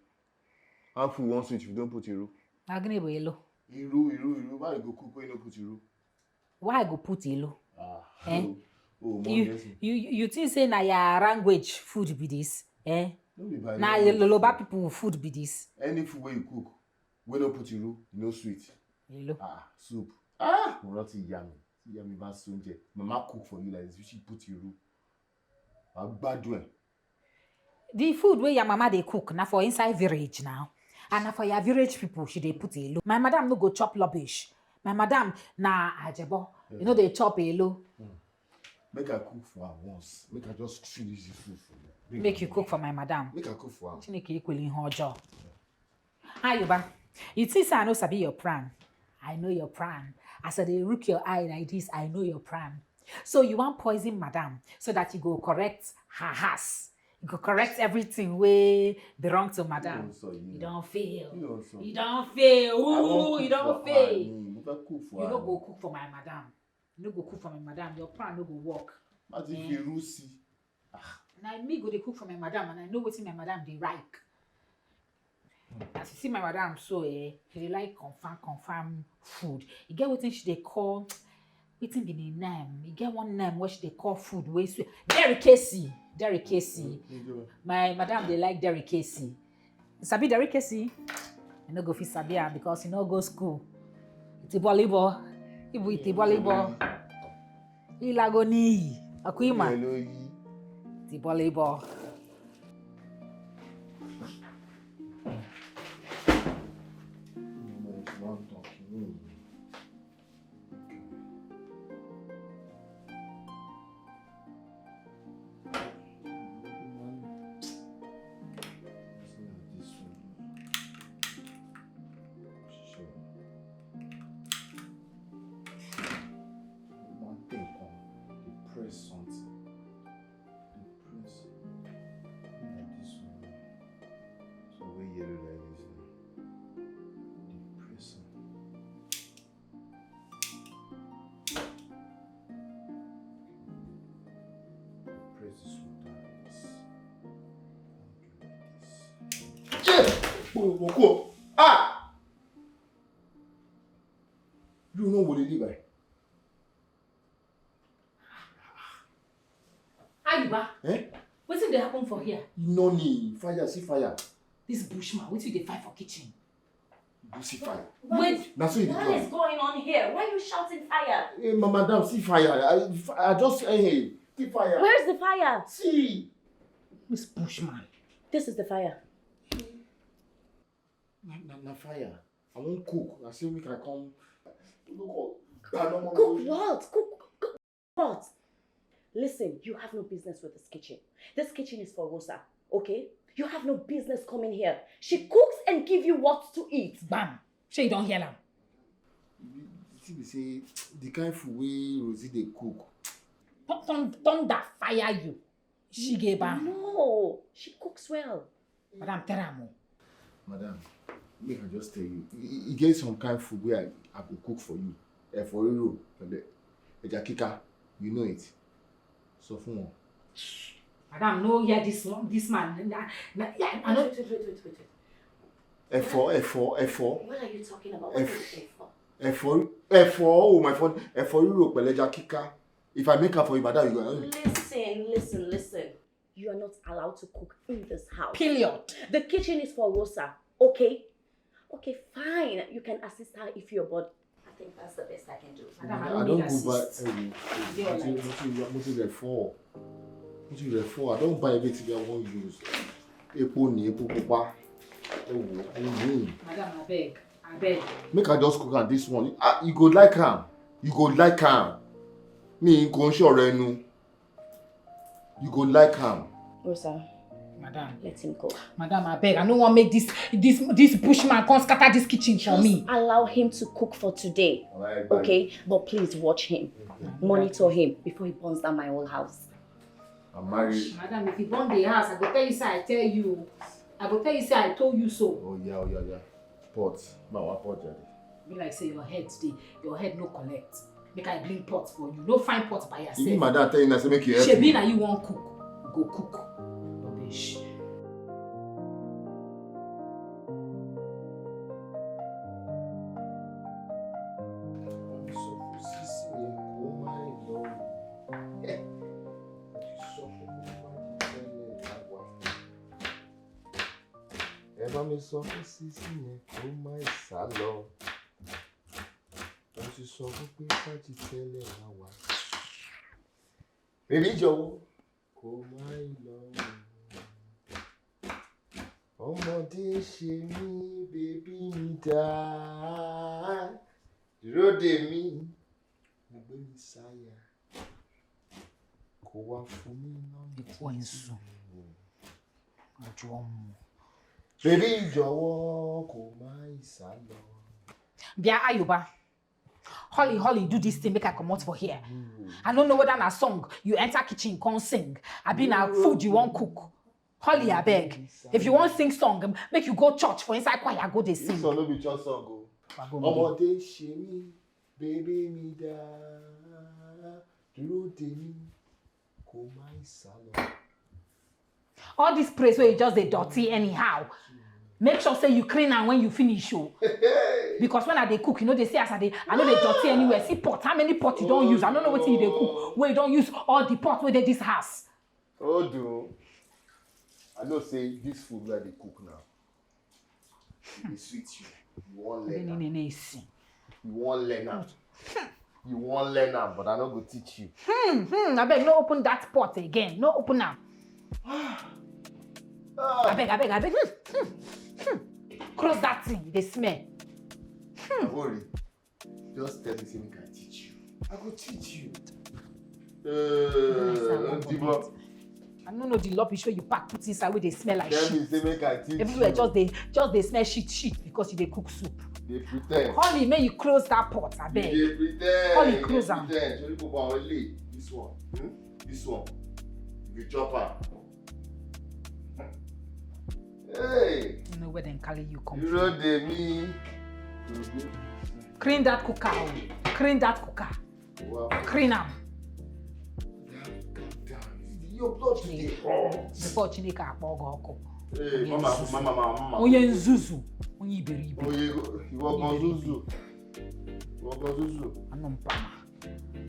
How food wan sweet if you don put iru? Na gịnị bụ ilu? Iru, iru, iru. Why you go cook when you no put iru? Why I go put ilu? Ah, eh? Oh, oh, you, you, you think say na your language food be this? Eh? No be by language. Na Yoruba people food be this. Any food wey you cook, wey no put iru, e no sweet. Ilu. Ah, soup. Ah, mo rántí ìyá mi. Ìyá mi bá ṣe oúnjẹ. Mama cook for you like this. She put iru. Wàá gbádùn ẹ̀. The food wey your mama dey cook na for inside village now. And na for your village people she dey put ilu. My madam no go chop rubbish. My madam na ajebo. You no dey chop ilu. Make I cook for her once. Make I just chew this food for you. Make you cook for my madam. Make I cook for her. Chineke ekwela ihe ọjọọ. Ayuba, you think say I no sabi your plan? I know your plan. As I dey look your eye like this, I know your plan. So you wan poison madam so that you go correct her house. You go correct everything wey belong to madam. You don fail. You don fail. Ooh, you don fail. You no go cook for my madam. You no go cook for my madam. Your plan no go work. Mati fi rusi. Na me go dey cook for my madam, and I know wetin my madam dey like. As you see my madam so, eh, she dey like confirm, confirm food. E get wetin she dey call, wetin be the name? E get one name wey she dey call food wey sweet. Delicacy, delicacy. My madam dey like delicacy. You sabi delicacy? I no go fit sabi am because you no go school. Itibolibo, ibu itibolibo. Ilago n'iyi, ọkwa ịma? Itibolibo. Kpokpokpo. Ah! You know what they do by? Ayuba, eh? Wetin dey happen for here? No need. Fire, see fire. This bushman, wetin you dey find for kitchen? You see fire. Wait. Now so you dey What is going on here? Why are you shouting fire? Hey, ma madam, see fire. I, I just, hey, see fire. Where's the fire? See. This bushman. This is the fire. Na, na, na fire. I won't cook. I say make I come. Look, I don't want Cook to what? Cook, cook what? Listen, you have no business with this kitchen. This kitchen is for Rosa, okay? You have no business coming here. She cooks and give you what to eat. Bam! Shey you don hear am? You see, be say the kind food wey Rosie dey cook. Thun- thun- Thunder fire you. She gave am. No, she cooks well. Madam, tell am o. Madam, make I just tell you, e e- e get some kind food wey I, I go cook for you. Ẹ̀fọ́ rírò, pẹ̀lẹ́, ẹja kíká, you know it. Sọ fún wọn. Madam, no hear this one, this man. Na, na, yeah, I no. Wait, wait, wait, wait, wait, wait. Ẹ̀fọ́, ẹ̀fọ́, ẹ̀fọ́. What are you talking about? What Ẹ̀f- is ẹ̀fọ́? Ẹ̀fọ́, ẹ̀fọ́, oh my phone. Ẹ̀fọ́ rírò pẹ̀lú ẹja kíká. If I make am for you, madam, you go. Listen, listen, listen. You are not allowed to cook in this house. Period. The kitchen is for Rosa, okay? Okay, fine. You can assist her if you're bored. I think that's the best I can do. Madam, I I don't don't need go buy. assist. Hey, Dey mo ti alright. mo ti mo ti rẹ̀ fọ́. Mo ti rẹ̀ fọ́. I don buy everything wey I wan use. Epo ni epo pupa. Ẹ wo, I mean. Madam, abeg, abeg. Make I just cook am this morning. Ah, you go like am. You go like am. Mi kò ń ṣọ̀rọ̀ ẹnu. You go like am. Rosa, Madam, let him cook. Madam, abeg, I no wan make this this this bushman come scatter this kitchen for Just me. allow him to cook for today. Alright, bye. Okay? But please watch him. Monitor him before he burns down my whole house. I'm married. Madam, if you burn the house, I go tell you say I tell you. I go tell you say I told you so. Oh yeah, oh yeah, yeah. Pot. Ma wa pot jare. Be like say your head dey, your head no collect. Make I bring pot for you. No find pot by yourself. Even madam tell you now say make you help Shebi me. Na you wan cook. Go cook. Rubbish. Ẹ bá mi sọ fún Sisi yẹn kó má sá lọ. Mo ti sọ fún pé fájì tẹ́lẹ̀ máa wà. Bèbí jọ̀wọ́. Kò má lọ. Ọmọdé ṣe mí, bèbí mi dá. Dúró dè mí. Mo gbé mi sáyà. Kò wá fún mi lọ́nà. Ikú ẹ̀ ń sùn. Ojú ọmọ. Bèbí jọ̀wọ́ kò má sá lọ. Bia Ayuba. Holly, Holly, do this thing, make I comot for here. I no know whether na song you enter kitchen come sing. Abi na food you wan cook. Holly, abeg. If you wan sing song, make you go church for inside choir, go dey This sing. One no be church song o. Wagombe. Ọmọdé ṣe mí, bèbí mi dá. Dúró dè mí, kò má sá lọ. All this place where you just dey dirty anyhow. Make sure say you clean am when you finish o. Because when I dey cook, you know they say as I dey, I no dey dirty anywhere. See pot, how many pot you don use? I no know wetin you dey cook. Wey you don use all the pot wey dey this house. Odo, I know say this food wey I dey cook now, e dey sweet you. You wan learn am. Nene, nene, isi. You wan learn am. You wan learn am, but I no go teach you. Hmm, hmm, abeg, no open that pot again. No open am. Ah. Abeg, abeg, abeg. Hmm, hmm, hmm. Close that thing. E dey smell. Hmm. Don't worry. Just tell me say make I teach you. I go teach you. Yes, I wan Uh, go Dibo. Meet. I no know the rubbish wey you pack put inside wey dey smell like Tell me shit. Say make I teach Everywhere you. Just dey, just dey smell shit, shit because you dey cook soup. Dey pretend. Holly, make you close that pot, abeg. You dey pretend. Holly, close am. Dey pretend. Sorry, Papa, only this one. Hmm? This one. If you chop am. Hey. You know where dem carry you come from. Dúró dè mí. Clean that cooker o. Clean that cooker. Wow. Clean am. Calm down. Your blood dey hot. Before Chineke akpọ gị ọkụ. Hey, mama, mama, mama, mama. Onye nzuzu, onye iberibe. Onye, you walk on zuzu. You walk on zuzu. Anọ mpa.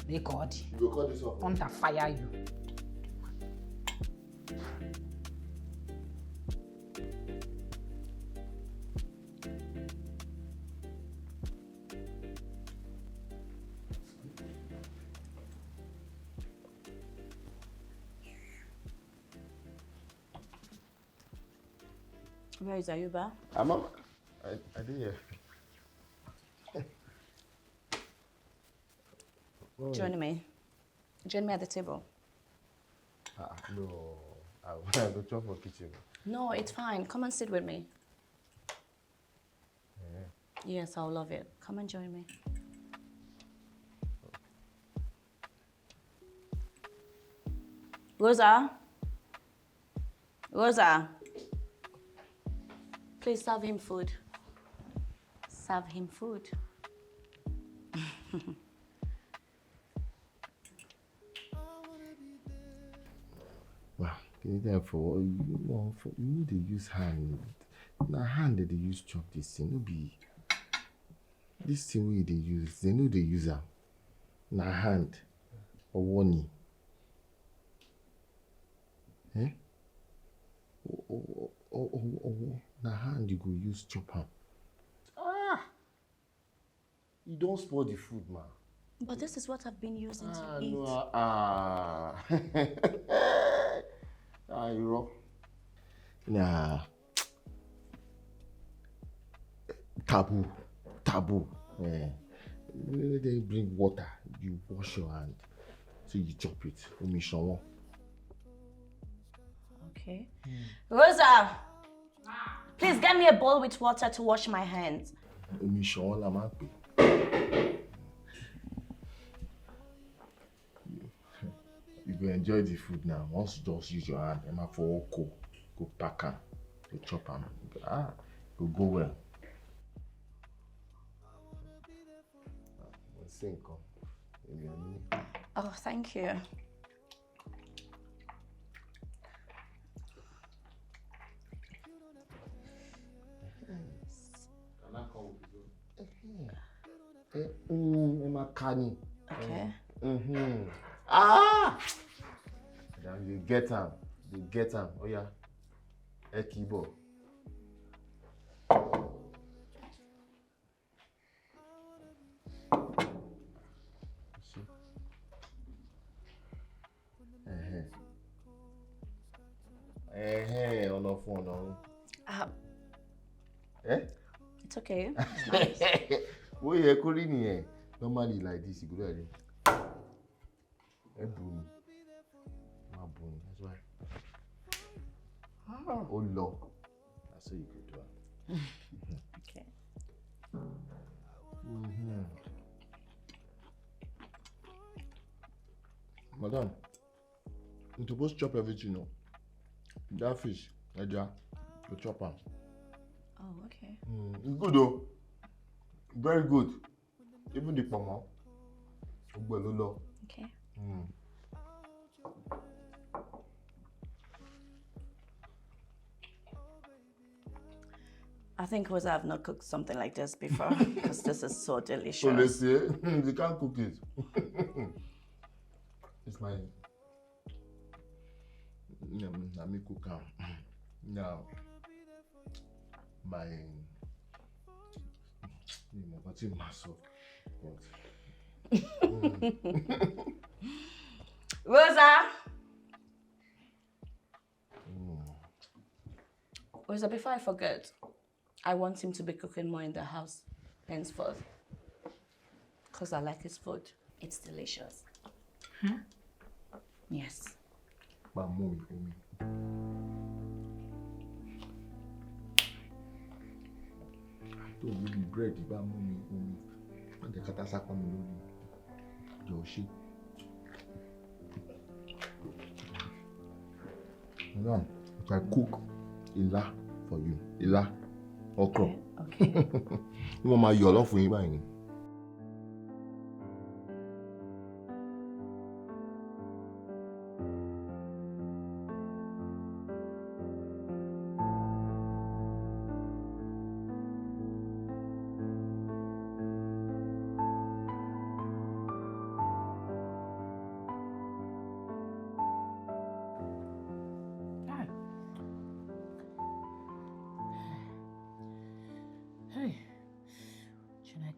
They called you. You go call this one. Thunder fire you. Where is Ayuba? I'm on, I, I did here. Join me. Join me at the table. Ah, no. I, I go chop for kitchen. No, it's fine. Come and sit with me. Yeah. Yes, I'll love it. Come and join me. Rosa? Rosa? Please serve him food. Serve him food. Wow, can you tell for you know for you need to use hand. Na hand that they use chop this thing. No be this thing we they use. They know they use am. Na hand or warning. Eh? Oh, oh, oh, oh, oh, oh. Na hand you go use chop am. Ah! You don't spoil the food, man. But this is what I've been using to eat. Ah, no, ah. Ah, you wrong. Nah. Taboo. Taboo. Eh. When they bring water, you wash your hand. So you chop it. Omi ṣanwọ́n. Okay. Rosa! Please get me a bowl with water to wash my hands. Omi ṣanwọ́n la máa ń pè. You go enjoy the food now. Once you just use your hand, ẹ máa fọwọ́ kó, go pack am, go chop am. Ah, go go well. Mo ń sìn kan. Èmi ò ní. Oh, thank you. Can I come with you? Ẹ mm, ẹ máa ka ni. Okay. Mm-hmm. Ah! Now you get am. You get am. Oh yeah. Ẹ kì í bọ̀. Ẹ̀hẹ́n. Ẹ̀hẹ́n, ọ̀nà fún ọ̀nà ọ̀run. Ah, Eh? It's okay. It's nice. Ó yẹ kó rí nìyẹn. Normally like this, you go like this. Ẹ bù mí. Má bù mí. That's why. Oh. Ó lọ. That's how you go do it. Okay. Mm-hmm. Madam, you suppose chop everything o. That fish, ẹja, you chop am. Oh, okay. Mm, it's good o. Very good. Even the pomo. Gbogbo ẹ̀ ló lọ. Okay. Mm. I think Rosa have not cooked something like this before because this is so delicious. So let's say they can't cook it. It's my, mm, let me cook am. Now, my, you know, what in my soul. Rosa! Mm. Rosa, before I forget, I want him to be cooking more in the house henceforth. Because I like his food. It's delicious. Hmm? Yes. Bá mú mi, omi. Tó o bí búrẹ́dì bá mú mi, omi. Má jẹ́ kátà sápá mi lórí. Jọ̀ọ́ ṣe. Madam, if I cook ila for you, ila, okra. Okay. Wọ́n máa yọ̀ lọ́fun yín báyìí.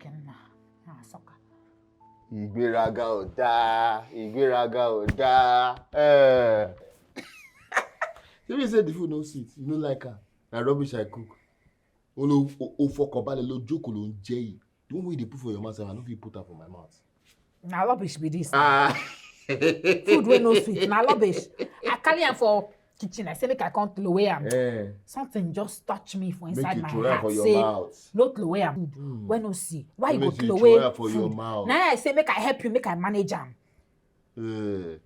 Kenna, ah, sucker. Ìgbéraga ò dáa, ìgbéraga ò dáa. Eh. Tell me say the food no sweet, you no like am. Na rubbish I cook. Olo o fọkànbalẹ̀ ló jókòó ló ń jẹ yìí. The one wey you dey put for your mouth, I no fit put am for my mouth. Na rubbish be this. Ah. Food wey no sweet, na rubbish. I carry am for kitchen, I say make I come throw away am. Eh. Something just touch me for inside my heart. Make you throw am for your mouth. No throw away am. Food wey no see. Why you go throw away food? Na I say make I help you, make I manage am. Eh.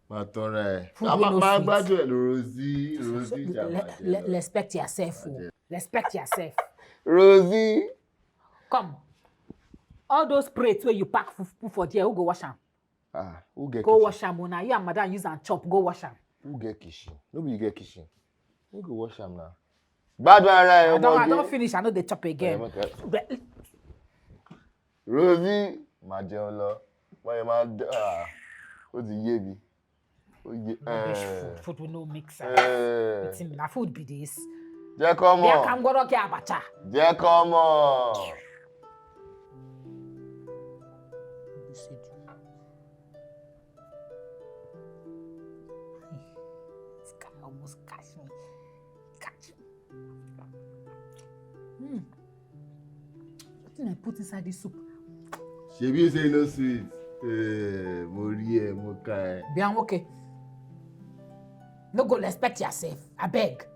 Ma tọrọ ẹ. Food wey no sweet. Ma gbájú ẹ, Rosie, Rosie Jabajẹ. Respect yourself o. Respect yourself. Rosie. Come. All those plates wey you pack put for there, who go wash am? Ah, who get kitchen? Go wash am o. Na you and madam use am chop. Go wash am. Who get kitchen? No be you get kitchen. Who go wash am now? Gbadun ara ẹ, ọmọge. I don finish. I no dey chop again. Rosie, ma jẹun lọ. Wọ́n yẹn máa ń dá. Ó ti yé mi. Rubbish food, food wey no make sense. Wetin be na food be this? Jẹ́ kó mọ̀. Bịa ka m gwọrọ gị abacha. Jẹ́ kó mọ̀. This guy almost catch me. Catch me. Hmm. Wetin I put inside this soup? Shebi you say e no sweet. Eh, mo rí ẹ, mo ka ẹ. Bịa nwoke. No go respect yourself, abeg.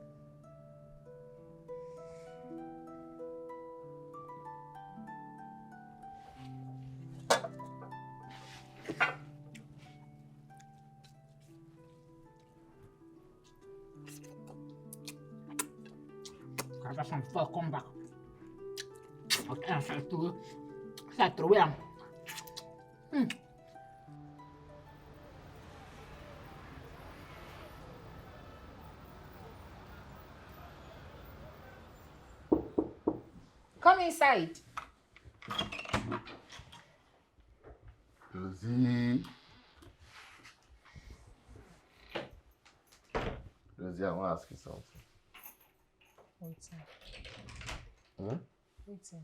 I got some before I come back. Okay, I shall throw, shall throw away am. Hmm. Come inside. Rosie. Rosie, I wan ask you something. Wetin? Hmm? Wetin?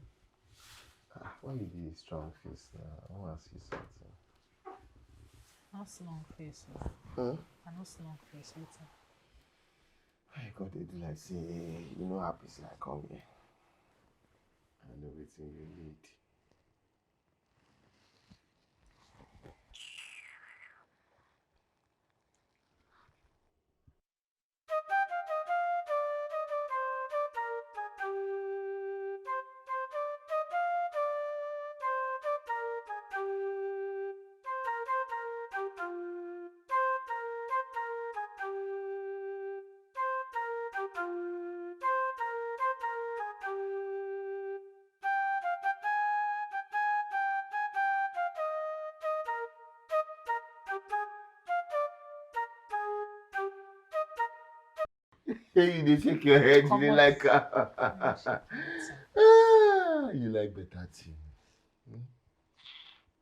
Ah, why you dey strong face now? I wan ask you something. No strong face o. Hmm? I no strong face, wetin? Why you come dey do like say you no happy say I come here? I know wetin you need. Hey, you dey shake your head, you dey like am. Ah, you like better thing. Hmm?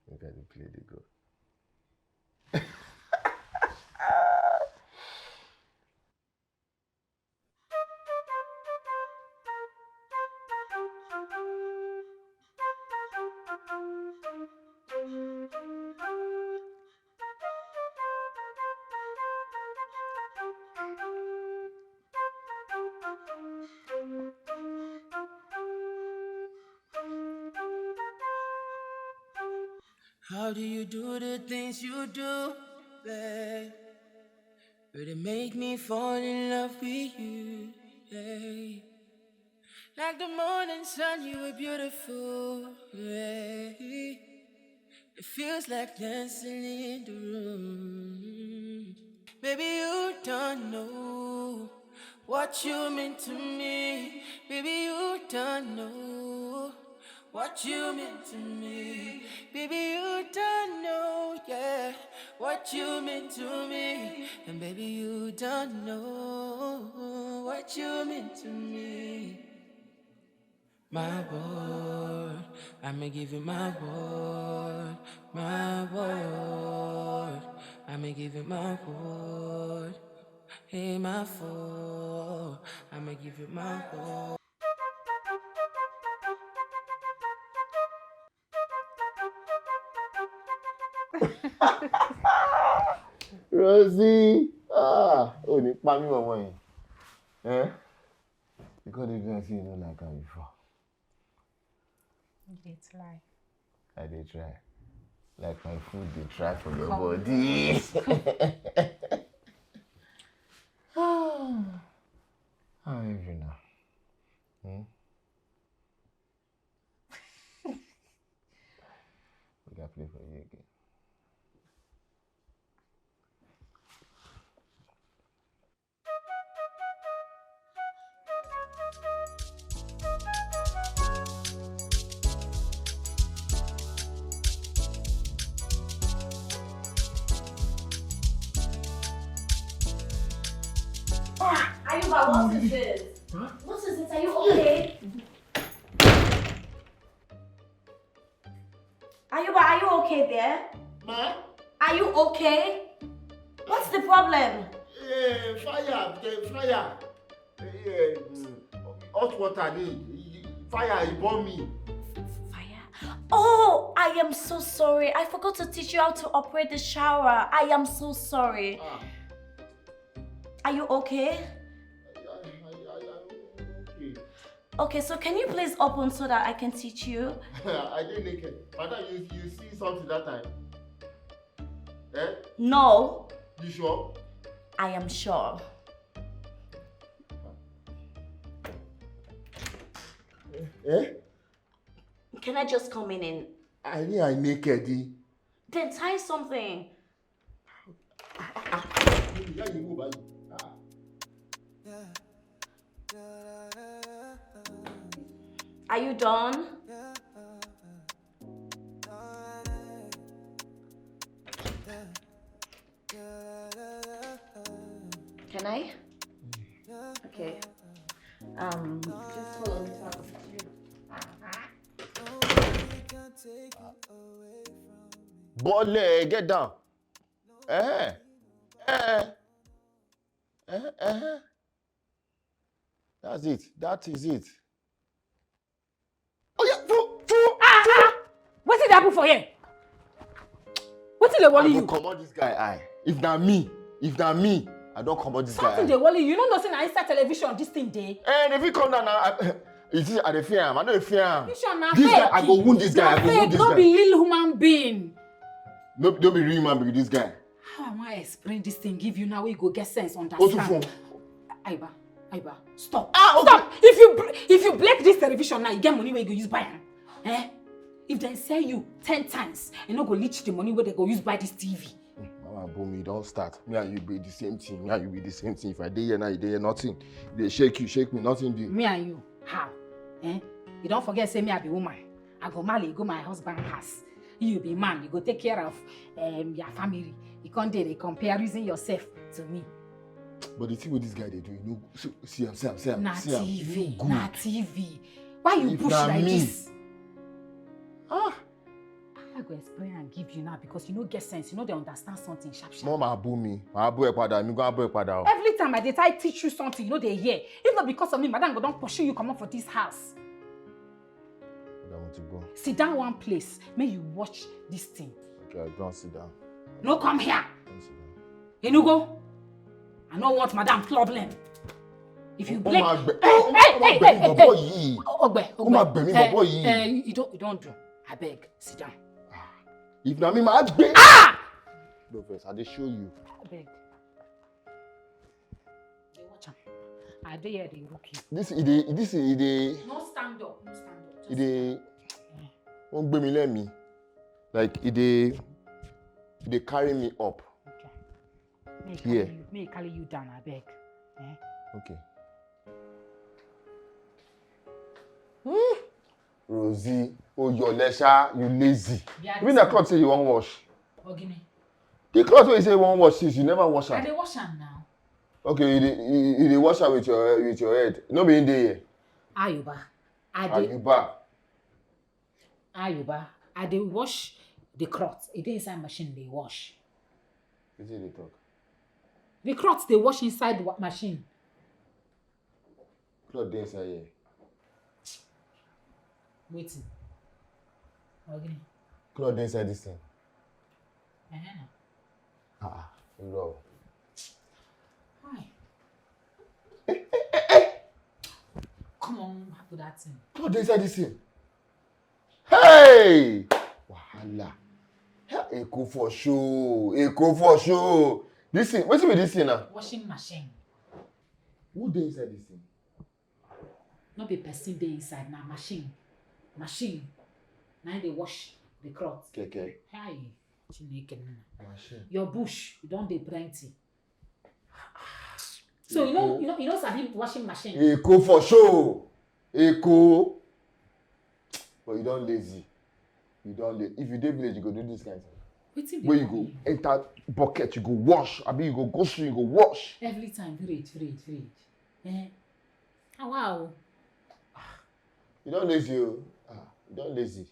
Make I dey play the go. How do you do the things you do, babe? But it make me fall in love with you, babe. Like the morning sun, you were beautiful, babe. It feels like dancing in the room. Baby, you don't know what you mean to me. Baby, you don't know what you mean to me. Baby, you don't know, yeah, what you mean to me. And baby, you don't know what you mean to me. My boy, I'ma give you my boy, my boy. I'ma give you my boy. Hey, my fool, I'ma give you my boy. Rosie, ah, ò ní pa mí, mọ̀mọ́ yẹn. Eh? Because the girl say you don't like her before. You dey try. I dey try. Like my food dey try for your body. How are you now? Hmm? We gonna play for you again. Ah, Ayuba, what is this? Huh? What is it? Are you okay? Ayuba, are you okay there? Ma? Are you okay? What's the problem? Eh, fire, the fire. Eh, eh, mm, hot water, the fire, e burn me. Fire? Oh, I am so sorry. I forgot to teach you how to operate the shower. I am so sorry. Ah. Are you okay? I, I, I, I, okay. Okay, so can you please open so that I can teach you? I dey naked. Madam, you, you see something that time? Eh? No. You sure? I am sure. Eh? Can I just come in and I mean, I naked. Eh? Then tie something. Ìyá yìí wò báyìí. Ah. Are you done? Can I? Okay. Um, just hold on. Bọ́lẹ̀, get down. Eh, eh, eh, eh. That's it. That is it. Oh yeah, true, true, ah, true. Ah. Wetin dey happen for here? Wetin dey worry you? I go comot this guy eye. If na me, if na me, I don comot this guy eye. Something dey worry you. You no know say na inside television this thing dey? Eh, if he come down now, I, you see, I dey fear am. I no dey fear am. This guy, I go wound this guy. I go wound this guy. No be real human being. No, no be real human being, this guy. How am I explain this thing give you now wey you go get sense, understand? Otu fun. Ayuba, Ayuba, stop. Ah, okay. Stop. If you br-, if you break this television now, you get money wey you go use buy am. Eh? If dem sell you ten times, e no go reach the money wey dem go use buy this T V. Hmm, Mama Bumi, you don start. Me and you be the same thing. Me and you be the same thing. If I dey here now, you dey here, nothing. They shake you, shake me, nothing do. Me and you, how? Eh? You don forget say me I be woman. I go marry, go my husband house. You be man, you go take care of, um, your family. You come dey, dey compare, reason yourself to me. But the thing with this guy dey do, you know, so, see am, see am, see am, see am. Na T V, na T V. Why you push like this? Ah. I go explain and give you now because you no get sense. You no dey understand something sharp sharp. Mama Bumi, ma bu e pada, mi go bu e pada o. Every time I dey try teach you something, you no dey hear. If not because of me, madam go don pursue you comot for this house. Madam, to go. Sit down one place. Make you watch this thing. Okay, I don sit down. No come here. Don sit down. Enugu, I no want madam problem. If you break, hey, hey, hey, hey, hey, hey. Ogbe, Ogbe, eh, eh, you don't, you don't do. Abeg, sit down. If na me, ma gbe. Ah! No vex, I dey show you. Abeg. Dey watch am. I dey here, dey look you. This e dey, this e dey. No stand up, no stand up. E dey. Wọ́n gbé mi lẹ́mìí. Like, e dey, e dey carry me up. Okay. Make e carry you, make e carry you down, abeg. Eh? Okay. Hmm? Rosie, oh, your lesha, you lazy. Even the cloth say you wan wash. Ogini. The cloth wey you say you wan wash, since you never wash am. I dey wash am now. Okay, you dey, you, you dey wash am with your, with your head. No be in dey here. Ayuba. I dey. Ayuba. Ayuba, I dey wash the cloth. E dey inside machine dey wash. Wetin you dey talk? The cloth dey wash inside wa-, machine. Cloth dey inside here. Wetin? Ogini. Cloth dey inside this thing. Uh-huh. Ah, ah. Irọ́ o. Hi. Come on, do that thing. What dey inside this thing? Hey! Wahala. Eko for show. Eko for show. This thing, wetin be this thing now? Washing machine. Who dey inside this thing? No be person dey inside, na machine. Machine. Na im dey wash the cloth. Keke. Hi. Chineke nna. Machine. Your bush, you don dey plenty. So you know, you know, you know, sabi washing machine. Eko for show. Eko. But you don lazy. You don lazy. If you dey village, you go do this kind thing. Wetin dey Where you worry go enter bucket, you go wash. Abi you go go swim, you go wash. Every time, village, village, village. Eh? Ah, wow. You don lazy o. Ah, you don lazy.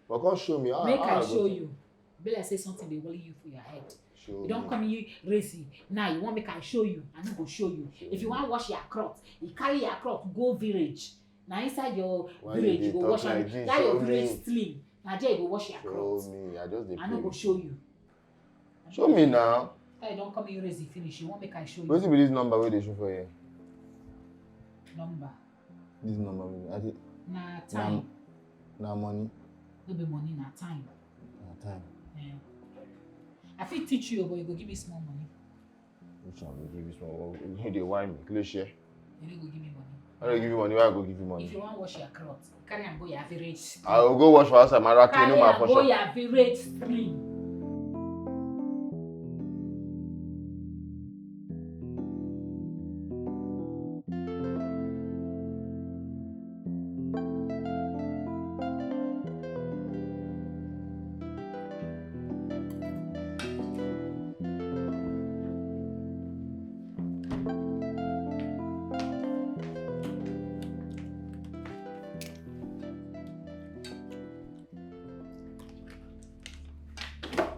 But come show me. How, Make how I go show take you. Be like say something dey worry you for your head. Show You don me. Come here, lazy. Now you wan make I show you. I no go show you. If you wan wash your cloth, you carry your cloth go village. Na inside your Why you village dey you go talk wash am. Like this? That your Show village me. Slim. Na there you go wash your Show cloth. Me. I just dey I play no go with show you. You. Show me now. That you don come here, lazy finish. You wan make I show you. Wetin be this number wey dey show for here? Number. This number wey I dey Na na time. Na money. No be money, na time. Na time. Eh. I fit teach you, but you go give me small money. Which one go give you small? You dey whine me. Kí ló ṣe? You no go give me money. I no give you money. Why I go give you If money? You wan wash your cloth, carry am go your village. I go go wash for outside. My rack, you Carry know my am for go shop. Your village stream.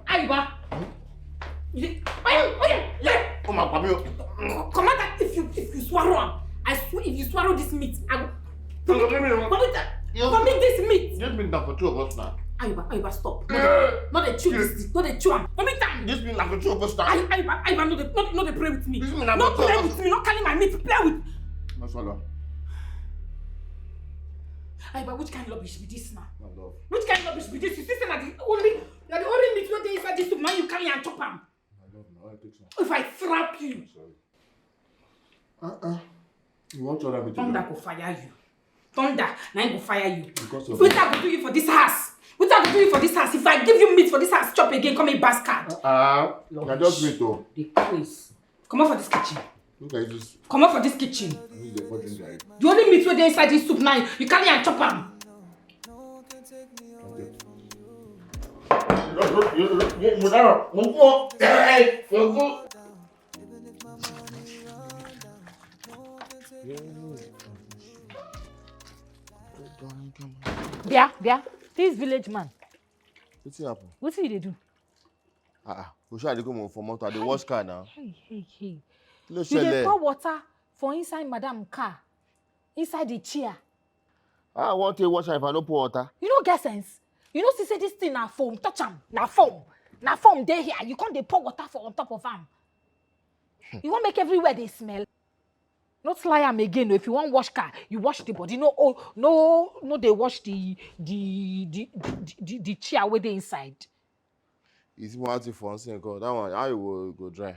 Ayuba. You dey, why you, why you, why you? Oh my God, you. Comot that if you, if you swallow am. I swear if you swallow this meat, I go. No, no, no, no. Vomit that. You- Vomit this meat. This meat na for two of us now. Ayuba, Ayuba, stop. Eh. No dey chew this. No dey chew am. Vomit am. This meat na for two of us now. Ay- Ayuba, Ayuba, no dey, no, no dey play with me. This meat na No for two play of us. With me. No carry my meat play with. No swallow. Ayuba, which kind of rubbish be this now? No love. Which kind of rubbish be this? You see say na the only, na the only meat wey dey inside this soup, now you carry and chop am. No love. No, I take some. If I slap you, Sorry. Uh-uh. You want to me to thunder go fire you. Thunder, na him go fire you. Because of Wetin I go do you for this house? Wetin I go do you for this house? If I give you meat for this house, chop again, call me bastard. Ah, Lord. Na just wait o. The place. Comot for this kitchen. Look at this. Comot for this kitchen. This is the virgin guy. The only meat wey dey inside this soup now, you carry and chop am. Okay. Mo dára, mo fún ọ. Ẹ ẹ ẹ fún. Bia, Bia, this village man, Wetin happen? wetin you dey do? Ah, ah, kò ṣáà di pé mo fọ mọ́tò, I dey wash car now. Hey, hey, hey. Kí ló You dey ṣẹlẹ̀? Pour water for inside madam car, inside the chair. Ah, I wan take wash am if I no pour water. You no get sense. You no see say this thing na foam, touch am, na foam. Na foam dey here. You come dey pour water for on top of am. You wan make everywhere dey smell. No try am again o. If you wan wash car, you wash the body. No, oh, no, no dey wash the, the, the, the, the, the chair wey dey inside. You see one thing for unseen, God. That one, how you go, go dry?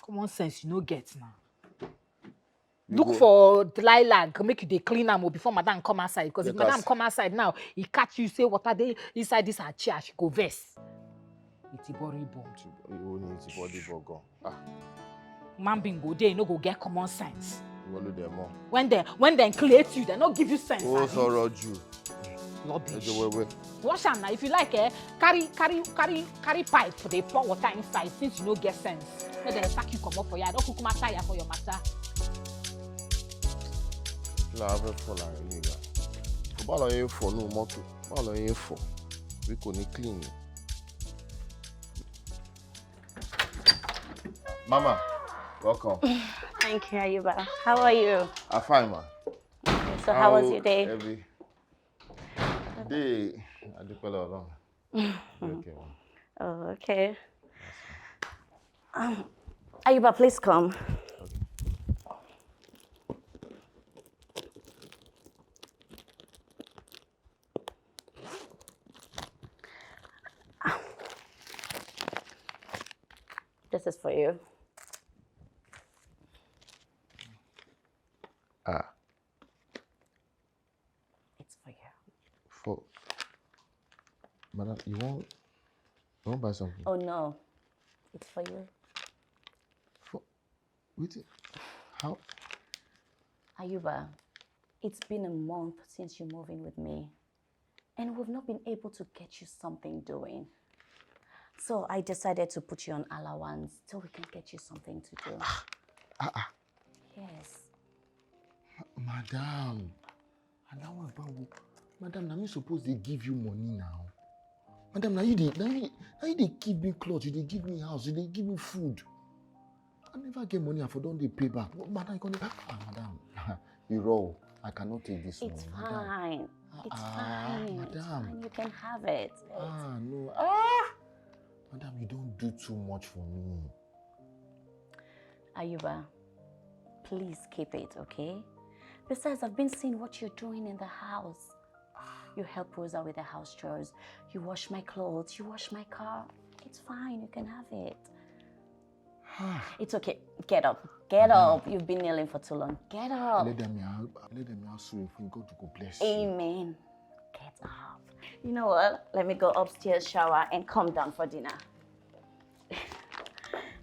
Common sense you no get now. You Look go- for dry rag, make you dey clean am o before madam come outside. Because if Because madam come outside now, he catch you say water dey inside this her chair, she go vex. It's a body bomb. You go need to body bug on. Ah, Man being go dey, no go get common sense. you go look them more. When they, when they create you, they no give you sense. Oh, Abi? Sorrow Jew. Rubbish. Ẹ jẹ́ wẹ́wẹ́. Wash am now. If you like, eh, carry, carry, carry, carry pipe. They pour water inside since you no get sense. Make dem sack you comot for here. I don kukuma tire for your matter. Kí la fẹ́ fọ láàrin ilé ìgbà? Kò bá lọ yẹn fọ ní mọ́tò. Bá lọ yẹn fọ. Bí kò ní clean ni. Mama, welcome. Thank you, Ayuba. How are you? I'm fine, ma. So, how was your day? Every day, I do well alone. Okay, ma. Oh, okay. Um, Ayuba, please come. This is for you. Ah, It's for you. for madam, you want you want buy something? Oh no, it's for you. For wait, how? Ayuba, it's been a month since you moved in with me, and we've not been able to get you something doing. So I decided to put you on allowance so we can get you something to do. Ah, ah, Yes. madam, and that one about madam, na me suppose dey give you money now. Madam, na you dey na you na you dey give me cloth, you dey give me house, you dey give me food. I never get money, I for don dey pay back. Madam, you come dey ah, madam, you raw. I cannot take this It's one. Madam. Fine. It's Ah, fine. It's madam. Fine. You can have it. Ah, no. Ah! Madam, you don't do too much for me. Ayuba, please keep it, okay? Besides, I've been seeing what you're doing in the house. You help Rosa with the house chores. You wash my clothes. You wash my car. It's fine. You can have it. Ah, It's okay. Get up. Get up. You've been kneeling for too long. Get up. Let them out. Let them out. So if God go bless you. Amen. Get up. You know what? Let me go upstairs, shower, and come down for dinner.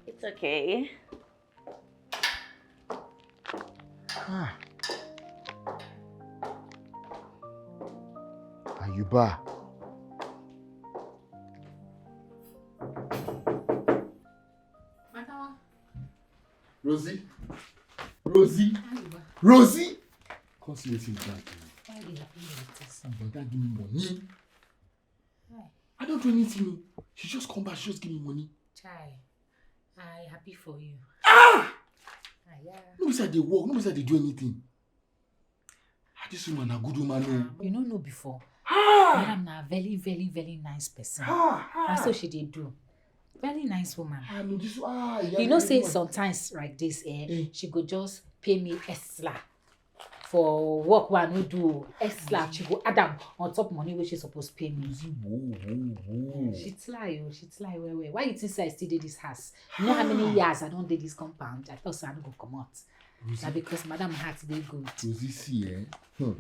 It's okay. Ah. Ayuba. Matawa, Rosie. Rosie. how you are? Rosie. Come see wetin you don do. Why you dey happy like this? Brother give me money. Hi. I don't do anything. Oh. She just come back. She just give me money. Chai, I happy for you. Ah! Ah, yeah. No be say I dey work. No be say I dey do anything. Ah, this woman na good woman. Oh. You no know before. Ah! Madam na very, very, very nice person. Ah! Na Ah! So she dey do. Very nice woman. Ah, no, this ah, yeah, You know this say woman. Sometimes like this, eh, Eh. She go just pay me extra for work wey I no do. Extra, she go add am on top money wey she suppose pay me. Rosie, whoa, whoa, whoa. She try o, she try well well. Why you think say I still dey this house? You know how many years I don dey this compound? I thought say I no go comot. Na because madam heart dey good. Rosie, see, eh? Hmm.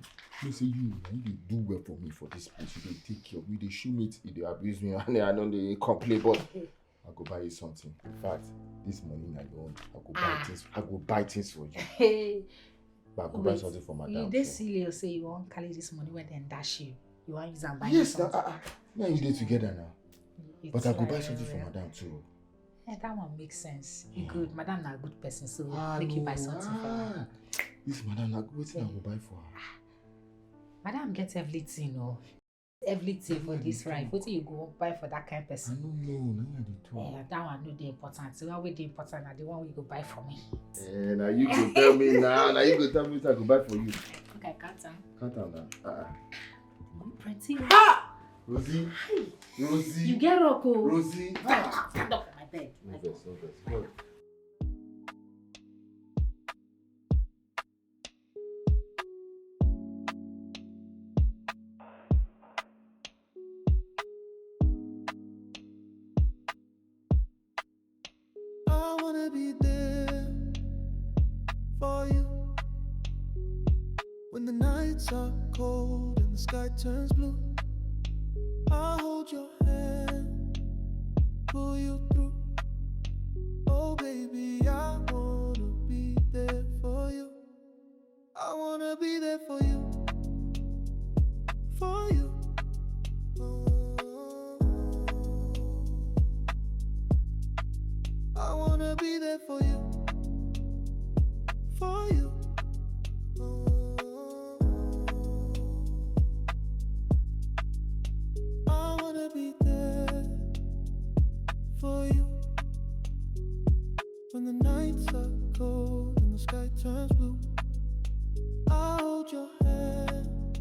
You say you, you dey do well for me for this place. You dey take care of me, dey show me, you dey abuse me, and I don't dey complain, but I go buy you something. In fact, this money na your own. I go buy Ah. Things. I go buy things for you. Hey, But I go buy wait, something for You madam. dey Too. Serious say you wan carry this money wey dem dash you? You wan use am buy Yes, na, something? Ah, ah. Me and you dey together now. You But I go buy try something for well. Madam too. Yeah, that one makes sense. E Yeah. Good. Madam na good person, so Ah, make you no, Buy something for her. Ah, this madam, na wetin I go buy for her? Madam get everything o. Everything for this life. Wetin you go buy for that kind I person? No know. Na him I dey talk. Yeah, that one no dey important. The one wey dey important na the one wey you go buy for me. Eh, na you go tell me now. Na you go tell me wetin I go buy for you. Make I count am. Count am now. Ah, ah. Money plenty. Rosie. You Rosie. Get luck o. Rosie. Ah. Stand up for my bed. No vex, no vex. No. I wanna be there for you when the nights are cold and the sky turns blue. I'll hold your hand, pull you through. Oh baby, I wanna be there for you. I wanna be there for you, for you. I wanna be there for you, for you. I wanna be there for you when the nights are cold and the sky turns blue. I'll hold your hand,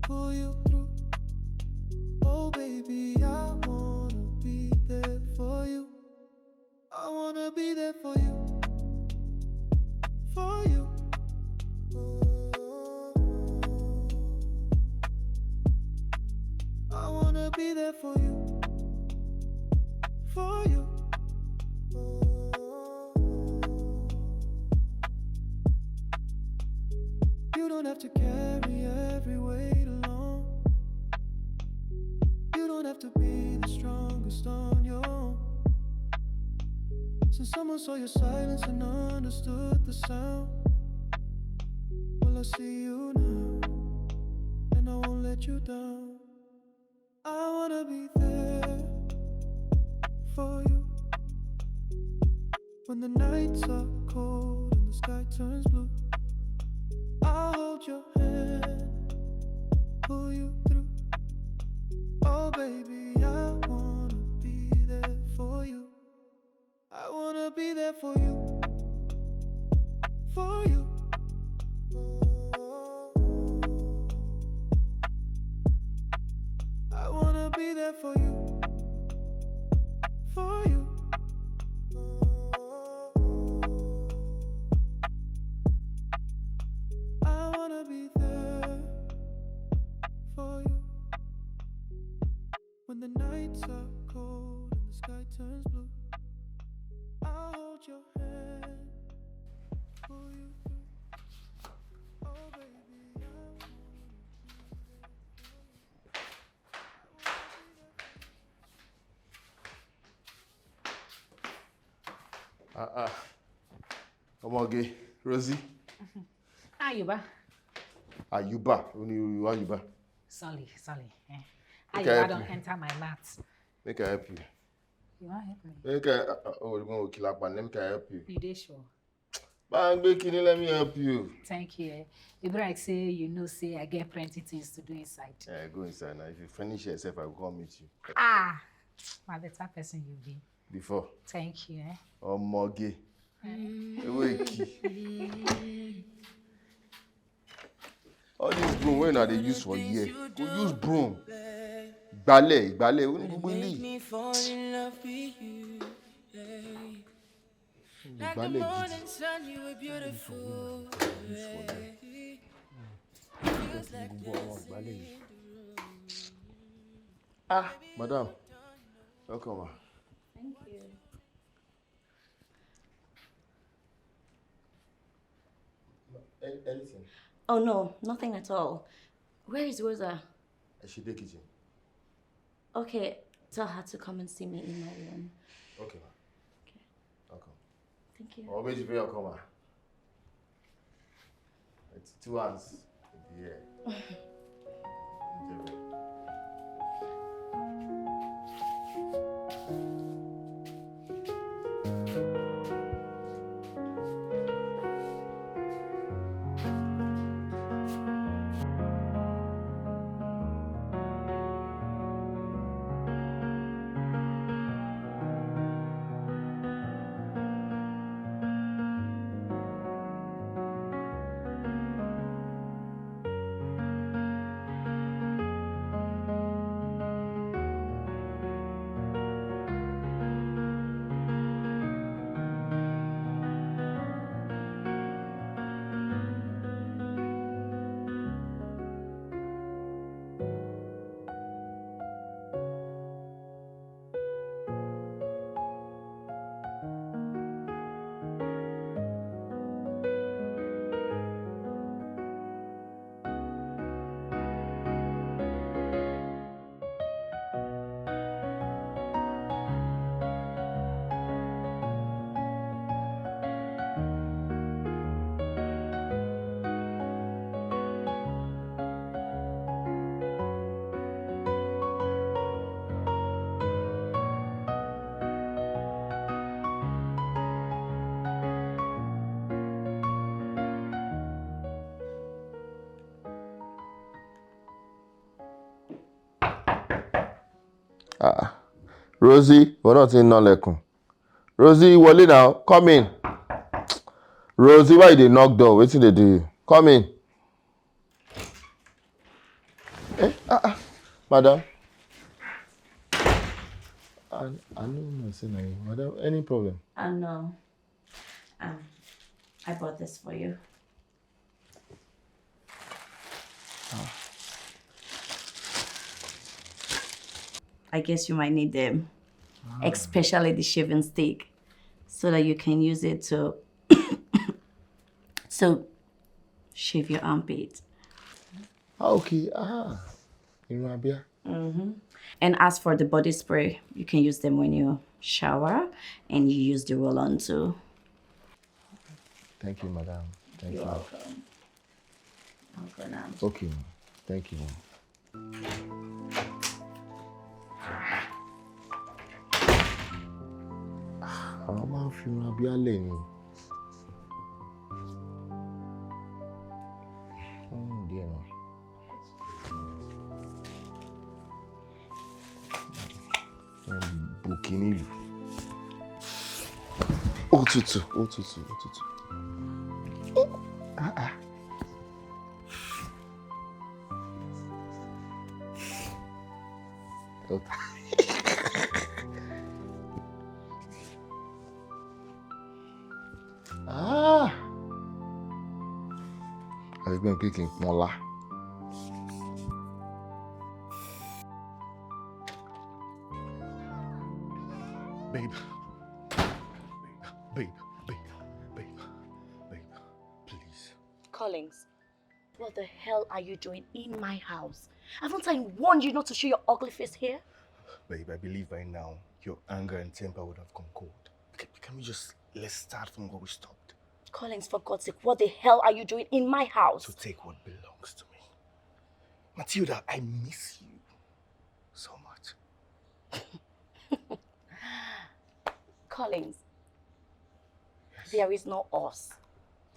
pull you through. Oh baby, I wanna be there for you. I wanna Wanna be there for you, for you. I wanna be there for you, for you. You don't have to carry every weight alone. You don't have to be the strongest on your own. So someone saw your silence and understood the sound. Well, I see you now, and I won't let you down. I wanna be there for you when the nights are cold and the sky turns blue. I'll hold your hand, pull you through. Oh, baby, I wanna be there for you. I wanna be there for you, for you. I wanna be there for you, for you. I wanna be there for you when the nights are cold and the sky turns blue. I'll hold your hand, pull you through. Oh, baby, I wanna be there. Ah, ah. Ọmọge, Rosie. Ayuba. Ayuba, only you, Ayuba. Sorry, sorry. Eh. Okay, Ayuba help don me. Enter my mouth. Make I help you. You wan help me? Make I, uh, uh, oh, you want to kill up and make I help you. You dey sure? Bang, make you let me help you. Thank you. Eh. E be like say you know say I get plenty things to do inside. Yeah, go inside now. If you finish yourself, I will come meet you. Ah, na better person you be. Before. Thank you. Eh. Ọmọge. Ewé kì. All this broom wey una dey use for here, go use broom. Ìgbálẹ̀, ìgbálẹ̀, ó ní gbogbo eléyìí. Me fall in love with you. Yeah. Like the Ìgbálẹ̀ gidi. Morning sun, you were beautiful. Use for here. Yeah. Feels like Gbogbo àwọn ìgbálẹ̀ yìí. Ah, madam, welcome. Ma. Thank you. An- Anything? Oh no, nothing at all. Where is Rosa? She dey kitchen. Okay, tell her to come and see me in my room. Okay, ma. Okay. Welcome. Thank you. Always very welcome, ma. It's two hands. Yeah. Ah, Rosie, we're not in no lekun. Rosie, wọlé now. Come in. Rosie, why you dey knock door? Wetin dey do you? Come in. Eh, ah, ah, madam. I, I no know say na you. Madam, any problem? Oh no. Um, I bought this for you. I guess you might need them, especially the shaving stick, so that you can use it to so shave your armpit. Ah, okay. Ah, irun abia. And as for the body spray, you can use them when you shower and you use the roll-on too. Thank you, madam. Thank you. You're welcome. I'll go now. Okay, ma. Thank you, ma. Àwọn máa ń fi irun abíyá lẹ̀ ni. Hmm, díẹ̀ náà. Wọ́n bù kínní ìlú. Òtútù, òtútù, òtútù. Ah, ah. Ó ta. Ah! Àbí bẹ́ẹ̀ pé kí n pọ́n lá. Babe. Babe, babe, babe, babe, babe, please. Collins, what the hell are you doing in my house? Haven't I warned you not to show your ugly face here? Babe, I believe by now your anger and temper would have gone cold. Can, can we just, let's start from where we stopped? Collins, for God's sake, what the hell are you doing in my house? To take what belongs to me. Matilda, I miss you so much. Collins, there is no us.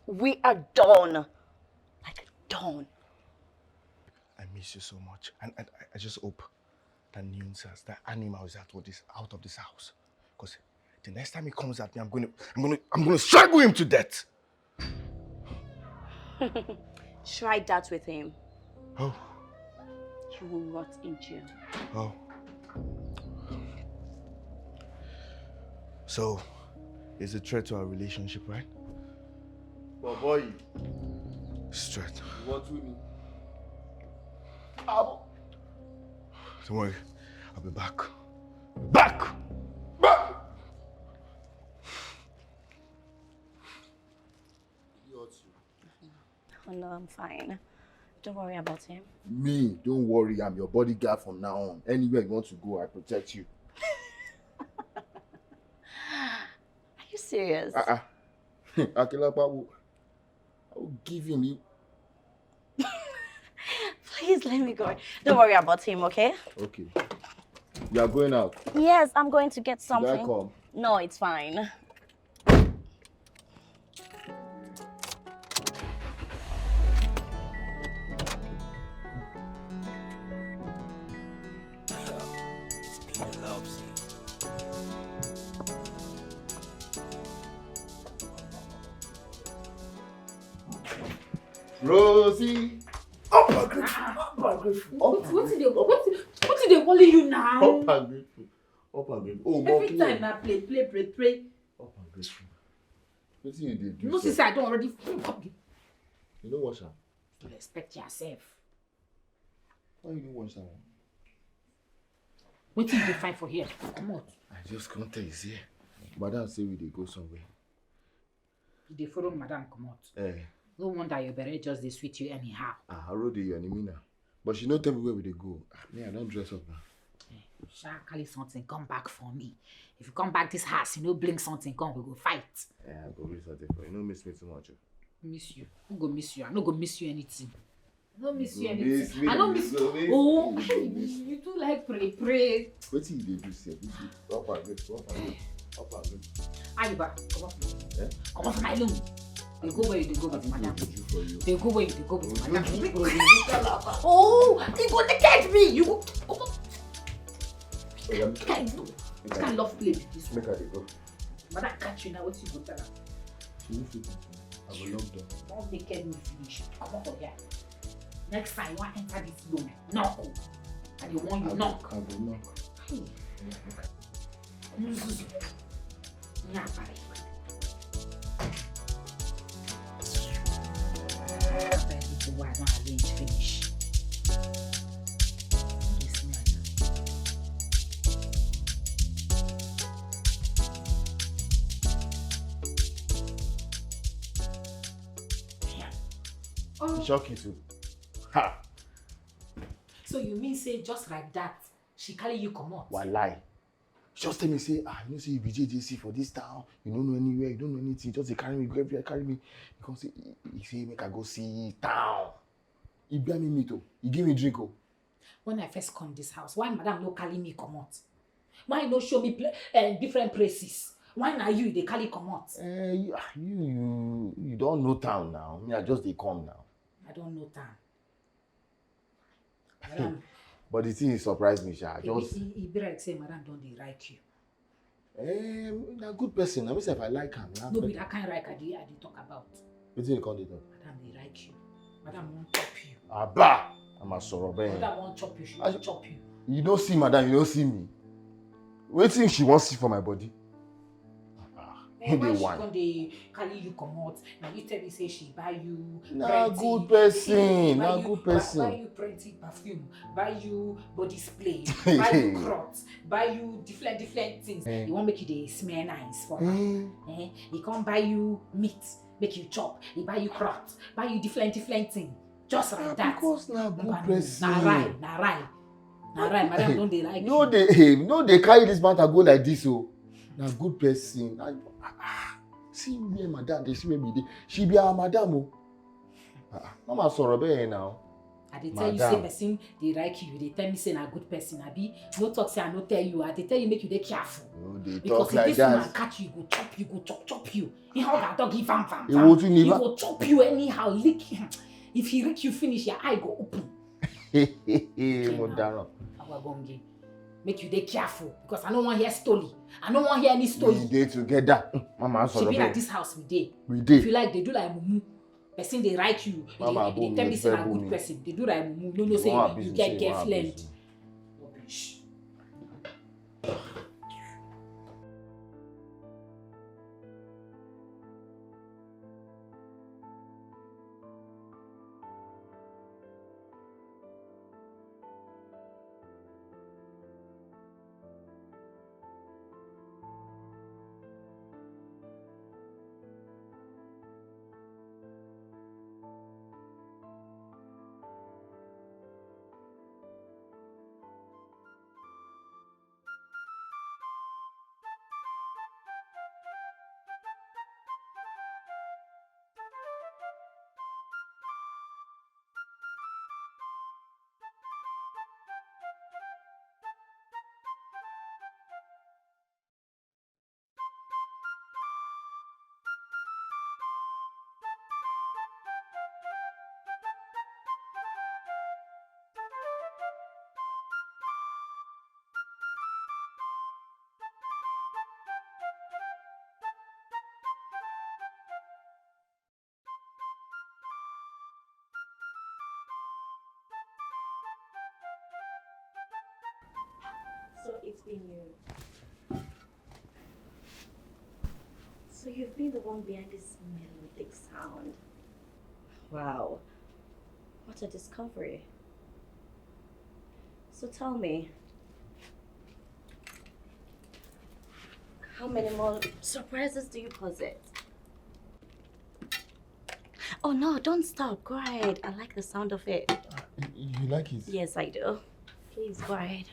We are done. Like, done. I miss you so much. And, and I, I just hope that Nuisance, that animal, is out of this, out of this house. Because the next time he comes at me, I'm gonna, I'm gonna, I'm gonna strangle him to death. Try that with him. Oh, You will rot in jail. oh. So, it's a threat to our relationship, right? But boy, It's a threat. what we need? Don't worry, I'll be back. Back! Back! Oh no, I'm fine. Don't worry about him. Me, don't worry, I'm your bodyguard from now on. Anywhere you want to go, I protect you. Are you serious? Uh-uh. Akilapa, I will give him you. Please let me go. Don't worry about him, okay? Okay. You are going out. Yes, I'm going to get Should I something. Come? No, it's fine. Rosie. Up and grateful. Up and grateful. What what did they what did- what did they worry you now? Up and grateful. Up and grateful. Oh, Every Moki. Time na play play play play. Up and grateful. Wetin you dey do? You know Sef? Since I don already come You no wash am. You respect yourself. Why you no wash am? Wetin you dey find for here? Comot. I just come tell you say, madam say we dey go somewhere. You dey follow madam comot. Eh, No wonder your belle just dey sweet you anyhow. Ah, I rode the enemy now. But she no tell me where we dey go. Ah, me, I don dress up now. Sha carry something come back for me. If you come back this house, you no bring something come, we go fight. Eh, I go bring something for you. No miss me too much. Oh. Miss you. Who go miss you? I no go miss you anything. I no miss you Go anything. miss me, I no miss. go miss Oh, me, go miss. You too like pray pray. Wetin you dey do sef? This is up and good, up and good, up and good. How you back? Come up. Eh? Come up from my room. They go where you dey go with Wetin madam. dey do for you? They go where you dey go with madam. Wetin Oh, you go naked me. You go come up. Oya, Can't do. This kind love play be this one. Make I dey go. Madam catch you now. What you go tell her? She no fit. I go lock door. Don't naked me finish. Come up for here. Next time you want enter this room, knock. I dey warn you, I go, knock. I go knock. Hey. Yeah, make I Nzuzu. Nya pare. Abeg, people wey I don arrange finish. This man. E shock you too. Ha! So you mean say just like that, she carry you comot? Walai. She just tell me say, ah, you know say you be J J C for this town. You don't know anywhere. You don't know anything. Just dey carry me, go everywhere, carry me. He come say, he, he say make I go see town. He buy me meat o. He give me drink o. When I first come this house, why madam no carry me comot? Why no show me pla- eh, different places? Why na you dey carry comot? Eh, you, ah, you, you, you don't know town now. Me, I just dey come now. I don't know town. Madam, But the thing is surprised me, sha. I e just e- e be like say madam don dey like you. Um, na good person. I mean, if I like am, na No be that kind like I dey I dey talk about. Wetin you come dey talk? Madam dey like you. Madam wan chop you. Aba, I'm a sorobe. Madam wan chop you. She I- wan chop you. You don't see madam, you don't see me. Wetin she wan see for my body? Ah, Eh, he why dey she whine. Come dey carry you comot? Na you tell me say she buy you. Na plenty- good person, See, na buy you- good buy- person. Buy you plenty perfume, buy you body spray, buy you cloth, buy you different different things. Eh. You wan make you dey smell nice for her. Eh, Eh? He come buy you meat, make you chop. He buy you cloth, buy you different different thing. Just like that. Because na good Ngwanu, person. Na right, na right, na right. Madam don dey like No you. dey, hey, no dey carry this matter go like this o. Na good person. Na, ah, ah, see where madam dey, see where we dey. She be our madam o. Ah, ah, mama sorobe now. I dey tell you say Madam. Person dey like you. You dey tell me say na good person. Abi no talk say I no tell you. I dey tell you make you dey careful. No dey Because talk if like this woman that. Catch you, go chop you, go chop chop you. He hug her dog, give am vam He vam. won't He never- go chop you anyhow. Lick him. If he lick you finish, your eye go open. Hey, mo dáràn. Awagonge. Make you dey careful because I no wan hear story. I no wan hear any story. We dey together. Mama She be like sorobe. This house we dey. We If you dey. Like, dey do like mumu. Person dey like you. You Mama dey, you dey Bomi, tell me say na Bomi. Good person. Dey do like mumu. No, no, You say wan you abuse get me, you wan girlfriend. abuse me. Rubbish. So it's been you. So you've been the one behind this melodic sound. Wow. What a discovery. So tell me, how many more surprises do you possess? Oh no, don't stop. Go ahead. I like the sound of it. You like it? Yes, I do. Please go ahead.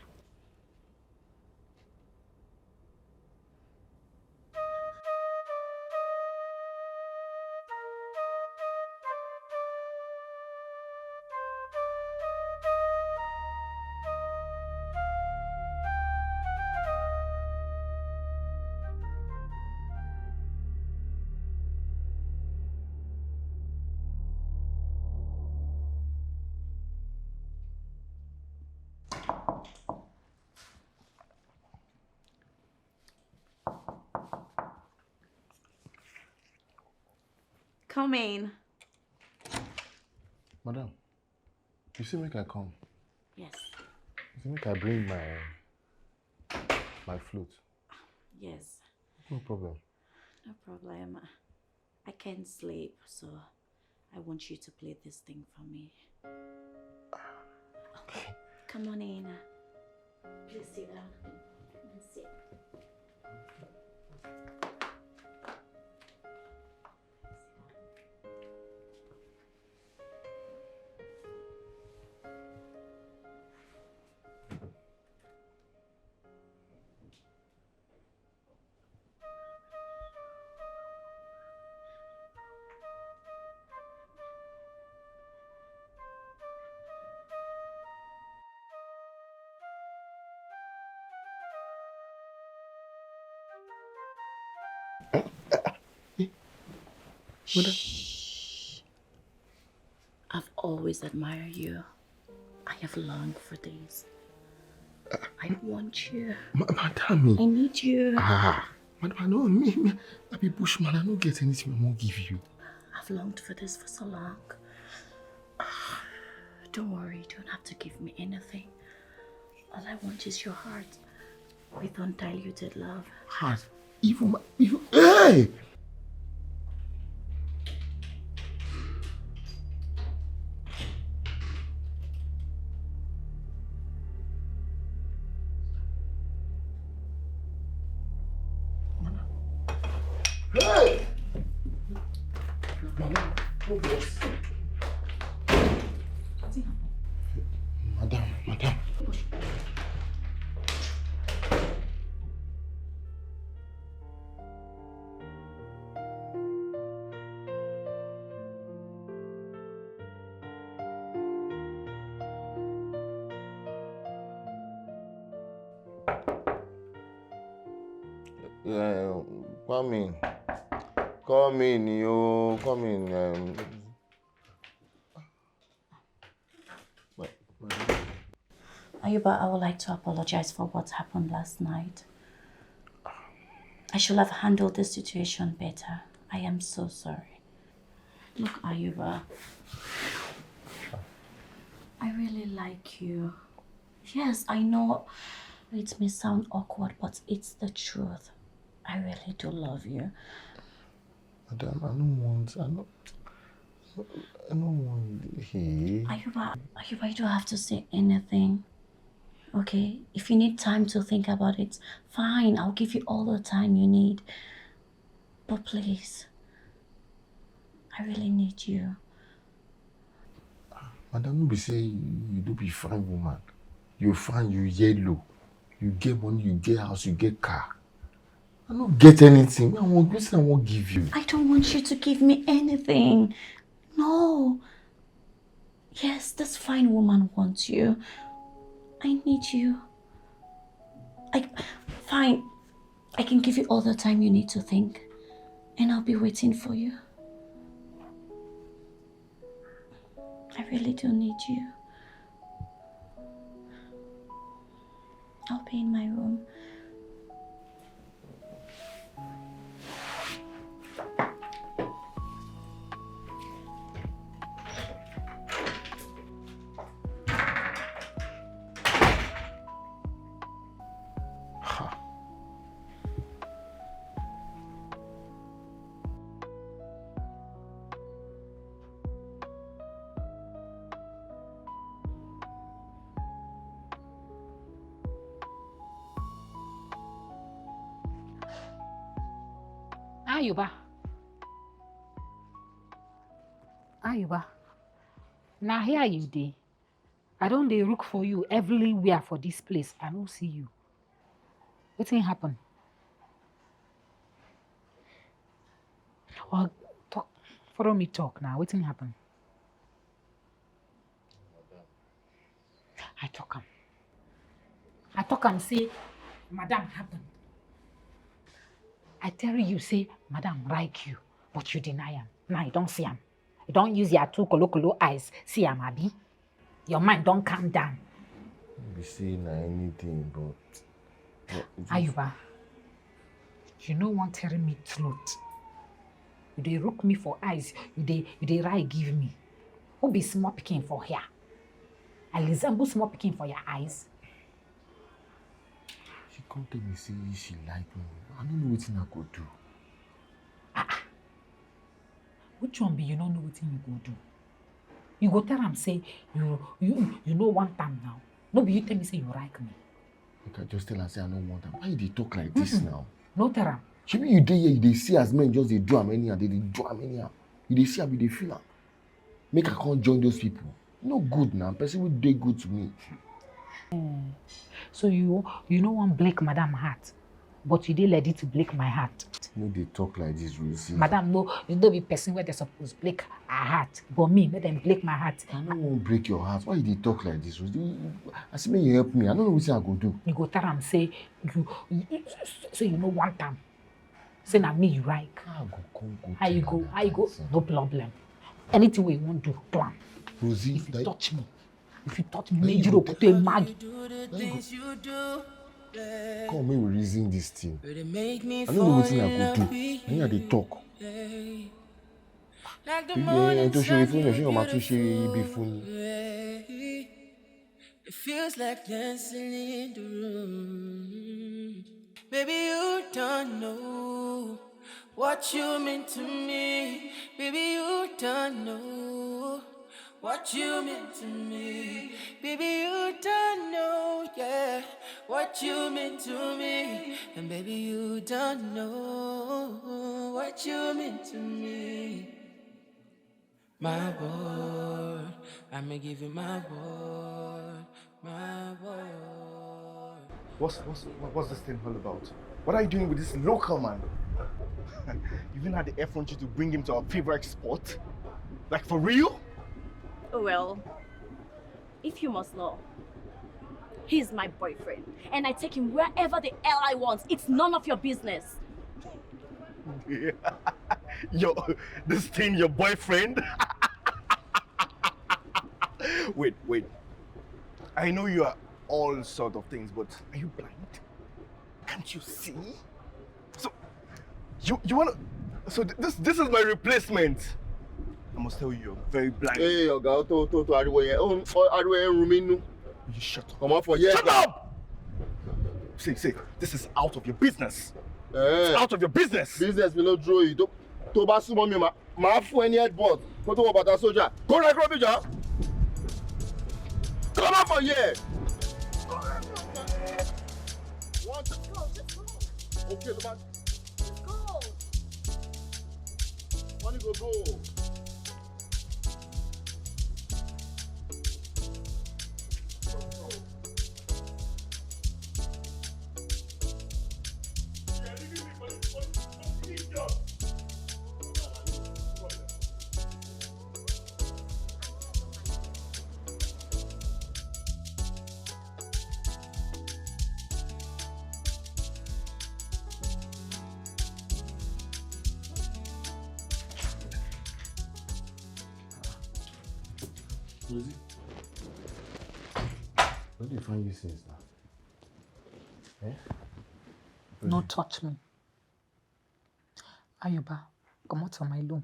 Come in. Madam, you say make I come. Yes. You say make I bring my my flute. Yes. No problem. No problem. I can't sleep, so I want you to play this thing for me. Come on in. Please sit down. Come and sit. Mother. I've always admired you. I have longed for this. I want you. Ma- Madam. I need you. Ah, madam, I know me, me. I be bushman. I don't get anything I won't give you. I've longed for this for so long. Don't worry, you don't have to give me anything. All I want is your heart with undiluted love. Heart. Even my, even, hey! Hey! Mama, no vex. Madam, madam. Yeah, come in. Come in, you. Come in. Um, Ayuba, I would like to apologize for what happened last night. I should have handled the situation better. I am so sorry. Look, Ayuba, I really like you. Yes, I know it may sound awkward, but it's the truth. I really do love you. Madam, I don't want, I don't, I don't want, hey. Ayuba, Ayuba, you don't have to say anything. Okay? If you need time to think about it, fine. I'll give you all the time you need. But please, I really need you. Madam, no be say you do be fine woman. You fine, you yellow. You get money, you get house, you get car. I don't get anything. I want, wetin I won't give you. I don't want you to give me anything. No. Yes, this fine woman wants you. I need you. I, fine. I can give you all the time you need to think. And I'll be waiting for you. I really do need you. I'll be in my room. Ayuba. Ayuba. Na here you dey? I don dey look for you everywhere for this place. I no see you. Wetin happen? Or talk, follow me talk now. Wetin happen? I talk am. I talk am say, Madam happen. I tell you say, Madam like you, but you deny am. Now you don see am. You don use your two kolo kolo eyes see am, abi? Your mind don calm down. Be say na anything, but, but it is- Ayuba, you no wan tell me truth. You dey look me for eyes, you dey, you dey lie give me. Who be small pikin for here? I resemble small pikin for your eyes? She come tell me say she like me. I no know wetin I go do. Which one be you no know wetin you go do? You go tell am say you you you no want am now. No be you tell me say you like me. Make I just tell am say I no want am. Why you dey talk like this now? No tell am. Shebi you dey here, you dey see as men just dey do am anyhow, they dey do am anyhow. You dey see am, you dey feel am. Make I come join those people. No good now. Person wey dey good to me. So you you no wan break madam heart, but you dey ready to break my heart. No dey talk like this, Rosie. Madam no, you no be person wey dey suppose break her heart, but me make dem break my heart. I no wan break your heart. Why you dey talk like this, Rosie? I say make you help me. I no know wetin I go do. You go tell am say you, you say you no want am. Say na me you like. How I go come go How you tell go? am that How you go? kind thing? No problem. Anything wey you wan do, do am. Rosie, If you that- touch me, if you touch me, Then make you you go go tell- to mad. Do the things you do. come make we reason this thing. It make me I no know fall wetin I in go love do. with Na you I dey talk. Like the Ibi morning ẹni tó ṣe sun, fún mi, ṣé you're ọmọ tún ṣe ibi fún mi? beautiful. It feels like dancing in the room. Baby, you don't know what you mean to me. Baby, you don't know what you mean to me. Baby, you don't know, yeah, what you mean to me. And baby, you don't know what you mean to me. My boy, I'ma give you my boy, my boy. What's, what's, what's this thing all about? What are you doing with this local man? You even had the effrontery to bring him to our favorite spot? Like, for real? Oh well, if you must know, he's my boyfriend, and I take him wherever the hell I want. It's none of your business. Yo, this thing, your boyfriend? Wait, wait. I know you are all sort of things, but are you blind? Can't you see? So, you you wanna? So th- this this is my replacement. I must tell you, you're very blind. Hey, ọ̀gá, ó tó tó tó ariwo yẹn. Ó ń- ó- ariwo yẹn ń run mí nú. You shut up. Comot for here. Shut up! See, see, this is out of your business. Eh, Out of your business. business mi ló dúró yìí. Tó- Tó bá súnmọ́ mi, màá- màá fún ẹ ní headbutt. Kó tó wọ bàtà sójà. Go rẹ kúrò bíjà. Comot for here. Wọ́n ti kọ́ ọ̀sẹ̀ kọ́. Okay, ló bá. Wọ́n ní gbogbo. Rosie, where do you find you since now? Eh? No touch me. Ayuba, comot for my room.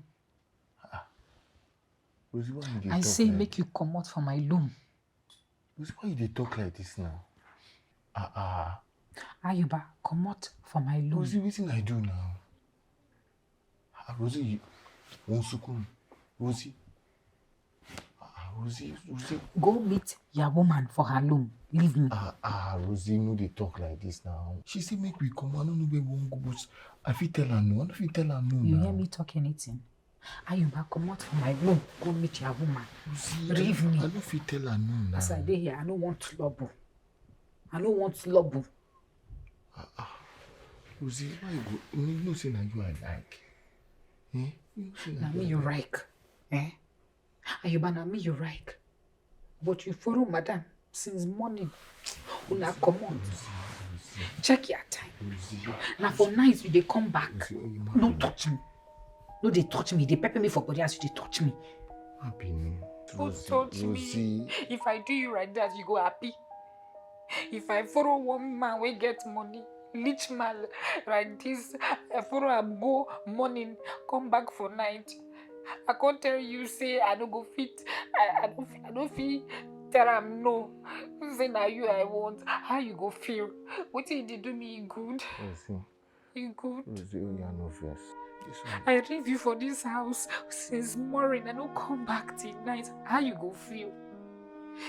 Rosie, why you dey I talk say like make you comot for my room. Rosie, why you dey talk like this now? Ah ah. Ayuba, comot for my room. Rosie, wetin I do now? Ah, Rosie, you wan sunkún mi? Rosie. Ah, Rosie, Rosie. Go meet your woman for her room. Leave me. Ah ah, Rosie, no dey talk like this now. She say make we come. I no know where we wan go, but I fit tell her no. I no fit tell her no You now. Hear me talk anything? Ayuba, comot for my room. Go meet your woman. Rosie, Leave me. I no fit tell her no now. As I dey here, I no want trouble. I no want trouble. Rosie, why you go? You know say na you I like. Eh? You know say Na me you like. Eh? Ayuba, na me you like. But you follow madam since morning. Una comot. Check your time. Na for night you dey come back. No touch me. No dey touch me. Dey pepper me for body as you dey touch me. Happy no. Don't touch me. If I do you like that, you go happy. If I follow one man wey get money, rich man like this, I follow am go morning, come back for night. I can't tell you say I no go fit. I, I no fit. I no fit tell am no. Say na you I want. How you go feel? Wetin you dey do me good? Rosie, Thank God. It's the only no vex. This one. I leave you for this house since morning. I don't come back till night. How you go feel?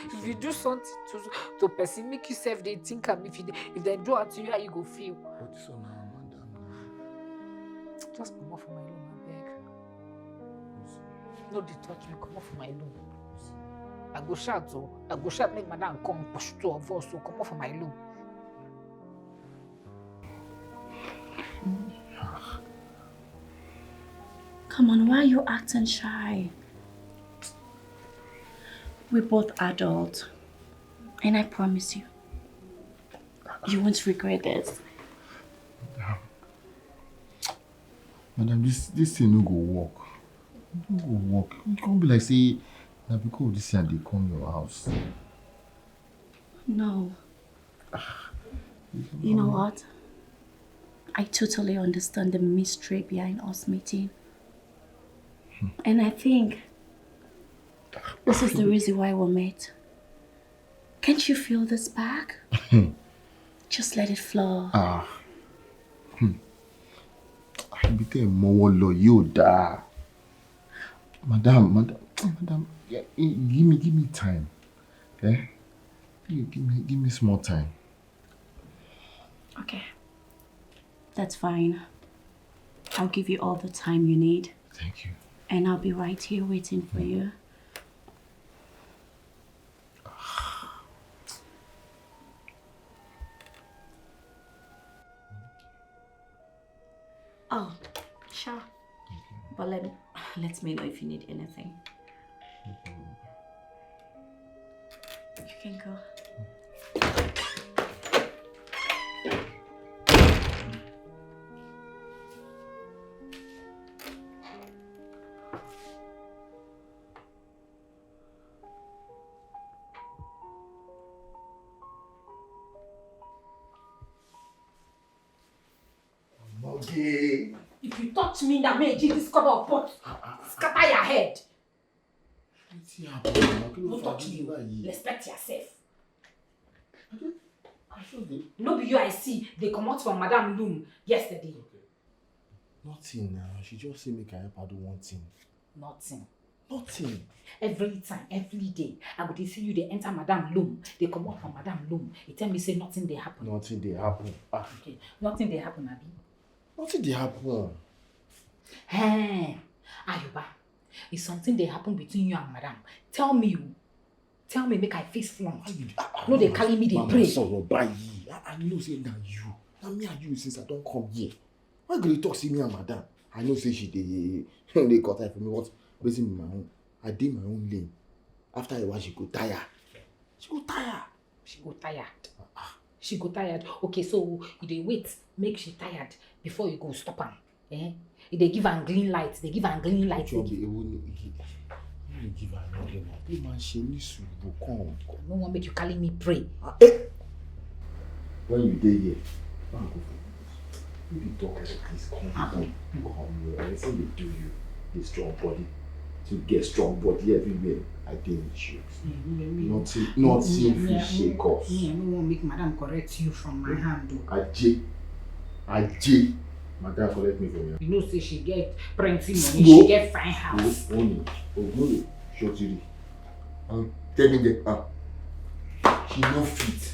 If you do something to to person, make yourself they think am. If you dey- if they do it to you, how you go feel? But this one now, madam. Just come off my room, I beg. No, they touch me. Come off my room. I go shout, oh, I go shout, make madam come push two of us, so come off my room. Come on, why are you acting shy? We're both adults, and I promise you, you won't regret this. Madam, this this thing no go work. No go work. You can't be like say na because of this thing they come your house. No. You know what? I totally understand the mystery behind us meeting. And I think this is the reason why we met. Can't you feel the spark? Just let it flow. Ah. Hmm. I be tell more love you da. Madam, madam, madam, yeah, eh, give me give me time. Eh? Give, give me give me small time. Okay. That's fine. I'll give you all the time you need. Thank you. And I'll be right here waiting for you. Oh, sure. But let me, let me know if you need anything. You can go. Okay. If you touch me, that may this cover of pot scatter your head. Wetin happen now? Kí ló No fa touch this me. báyìí? Respect yourself. I just dey No be you I see. They come out from madam room yesterday. Nothing now. She just say make I help her do one thing. Nothing. Nothing. Every time, every day, I go dey see you. They enter madam room. They come out from madam room. They tell me say nothing they happen. Nothing dey happen. Ah, Okay, nothing they happen, Abi. Nothing dey happen. Hey, Ayuba, if something they happen between you and madam, tell me you. Tell me make I face front. Why you? Ah, ah, No, they mama, carry me, they mama, pray. Sọ̀rọ̀ báyìí. I, I know say na you. Na me and you since I don come here. Why you dey talk say me and madam? I know say she dey dey cut eye for me. What? Wetin be my own? I dey my own lane. After a while, she go tire. She go tire. She go tired. She go tired. Okay, so you dey wait, make she tired before you go stop am. Eh? You dey give am green light. They give am green light. Chubby, ewu ni igi. You give her no green light. You man, she needs to go come. I no wan make you carry me pray. Ah, eh. When you dey here, man go for you. You dey talk like this. Come, come, come here. Everything they do you, dey strong body. To get strong body everywhere. I dey with you. Nothing, nothing fit shake us. Me, I no wan make madam correct you from my hand o. Ajay, Ajay, madam collect me from your. You know say she get plenty Wo- money, she get fine house. Wo- Oni, Ogunle, Shotiri. Um, tell me that. Ah, she no fit.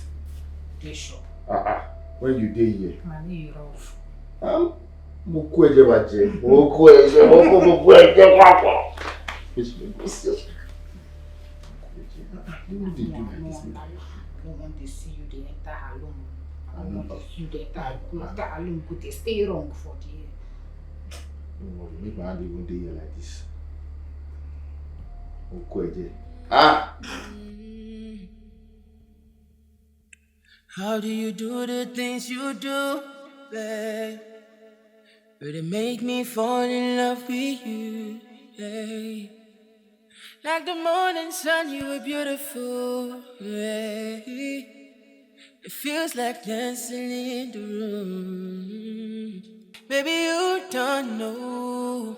Dey sure. Ah ah. When you dey here, Money rough. um, mo kó ẹ̀jẹ̀ bàjẹ́, mo kó ẹ̀jẹ̀, mo kó gbogbo ẹ̀jẹ̀ papọ̀. Which make me still. You no dey do like this, man. I no want to see you dey enter her room. I no want to see you dey enter her room. Enter her room, go dey stay wrong for there. No worry, make my hand even dey here like this. Mo kó ẹ̀jẹ̀. Ah! How do you do the things you do, babe? Really make me fall in love with you, yeah. Like the morning sun, you were beautiful, yeah. It feels like dancing in the room. Baby, you don't know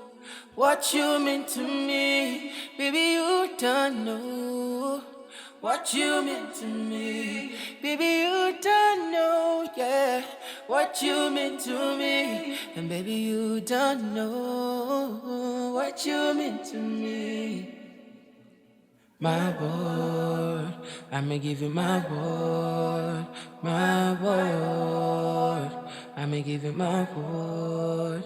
what you mean to me. Baby, you don't know what you mean to me. Baby, you don't know, yeah. What you mean to me, and baby, you don't know what you mean to me. My boy, I'ma give you my boy, my boy, I'ma give you my boy.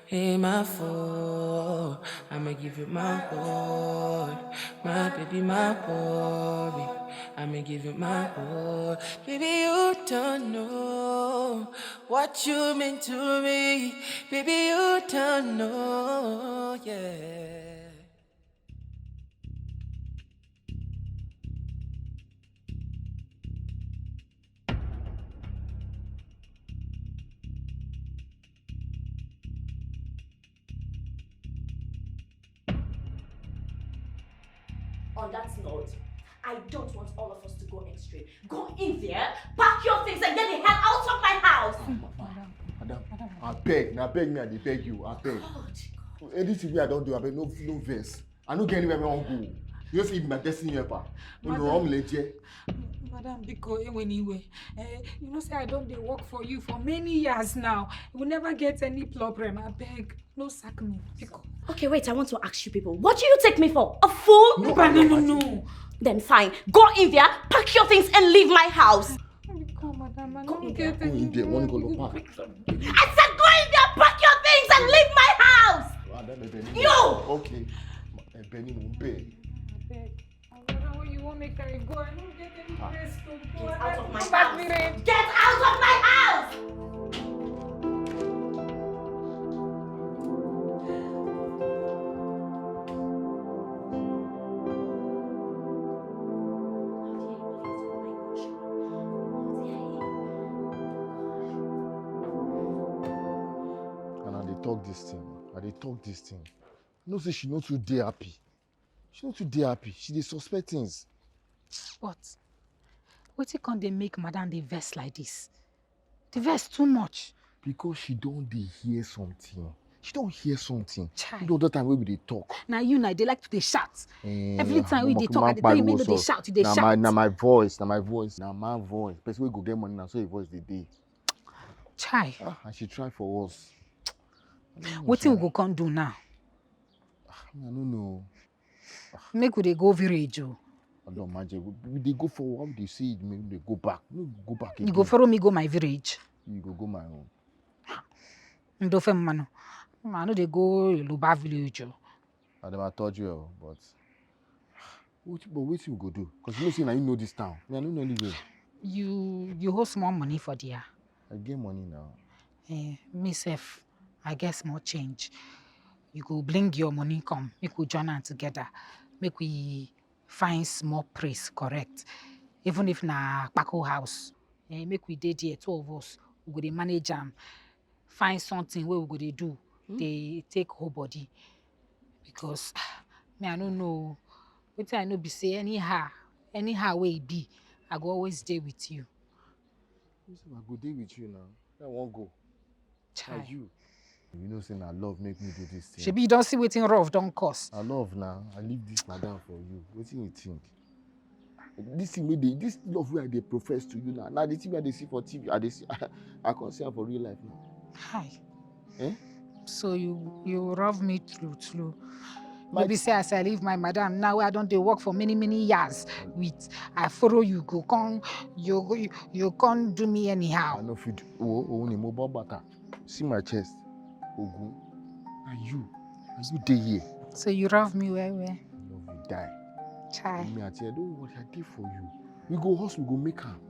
Hey, my fool, I'ma give you my boy, my baby, my boy. I'ma give you my boy. Baby, you don't know what you mean to me. Baby, you don't know, yeah. On that note, I don't want all of us to go extreme. Go in there, pack your things, and get the hell out of my house. Madam, madam, madam, I beg, I beg me, I dey beg you, I beg. God, God. Anything wey I don do, I beg, no, no vex. I no get anywhere I wan go. You know say you be my destiny helper. No, no, Madam. I'm legit. Madam, biko, ewe ni iwe. Eh, you know say I don dey work for you for many years now. We never get any problem, I beg. No sack me, biko. Okay, wait, I want to ask you people. What do you take me for? A fool? No, no, no, no. Then fine. Go in there, pack your things and leave my house. Come, madam, I don't get any. Go in there, one go pack. I said go in there, pack your things and leave my house. You! Okay. Ebeni mo ń bẹ̀. Abeg. Abeg, how you wan make I go? I no get any place to go. Get out of my house. Get out of my house! And I dey talk this thing. I dey talk this thing. You know say she no too dey happy. She no too dey happy. She dey suspect things. But wetin come dey make madam dey vex like this? The vex too much. Because she don dey hear something. She don hear something. Chai. The other time wey we dey talk. Na you na dey like to dey shout. Eh, every time we dey talk, I dey tell you make you no dey shout, you dey shout. Na my, na my voice, na my voice, na my voice. Person wey go get money, na so him voice dey dey. Chai. Ah, and she try for us. Wetin we go come do now? Ah, I no know. Make we dey go village o. Odo maje, we, we dey go for what they say, make we dey go back. No go back again. You go follow me go my village. You go go my own. Ndofe mmanụ. I no dey go Yoruba village o. Madam, I told you, but what, but wetin we go do? 'Cause you know say na you know this town. Me, I no know anywhere. You, you hold small money for there. I get money now. Eh, me sef, I get small change. You go bring your money come, make we join am together, make we find small place, correct? Even if na kpako house, eh, make we dey there, two of us, we go dey manage am, find something wey we go dey do, dey take whole body. Because, me, I no know. Wetin I know be say anyhow, anyhow wey e be, I go always dey with you. You say I go dey with you now. I wan go. Chai. You. You know say na love make me do this thing. Shebi you don see wetin love don cause. I love now. I leave this madam for you. Wetin you think? This thing wey dey, this love wey I dey profess to you now, na the thing wey I dey see for T V, I dey see, I come see am for real life now. Hi. Eh? So you, you love me true, true. No be say as I leave my madam now, I don dey work for many, many years with, I follow you go come, you go, you, you come do me anyhow. I no fit do, oh, oh, ni mo bọ́ bàtà. See my chest. Ogun. Na you. Na you dey here. So you love me well, well. I love you die. Chai. Me, I tell you, what I did for you. We go house, we go make am.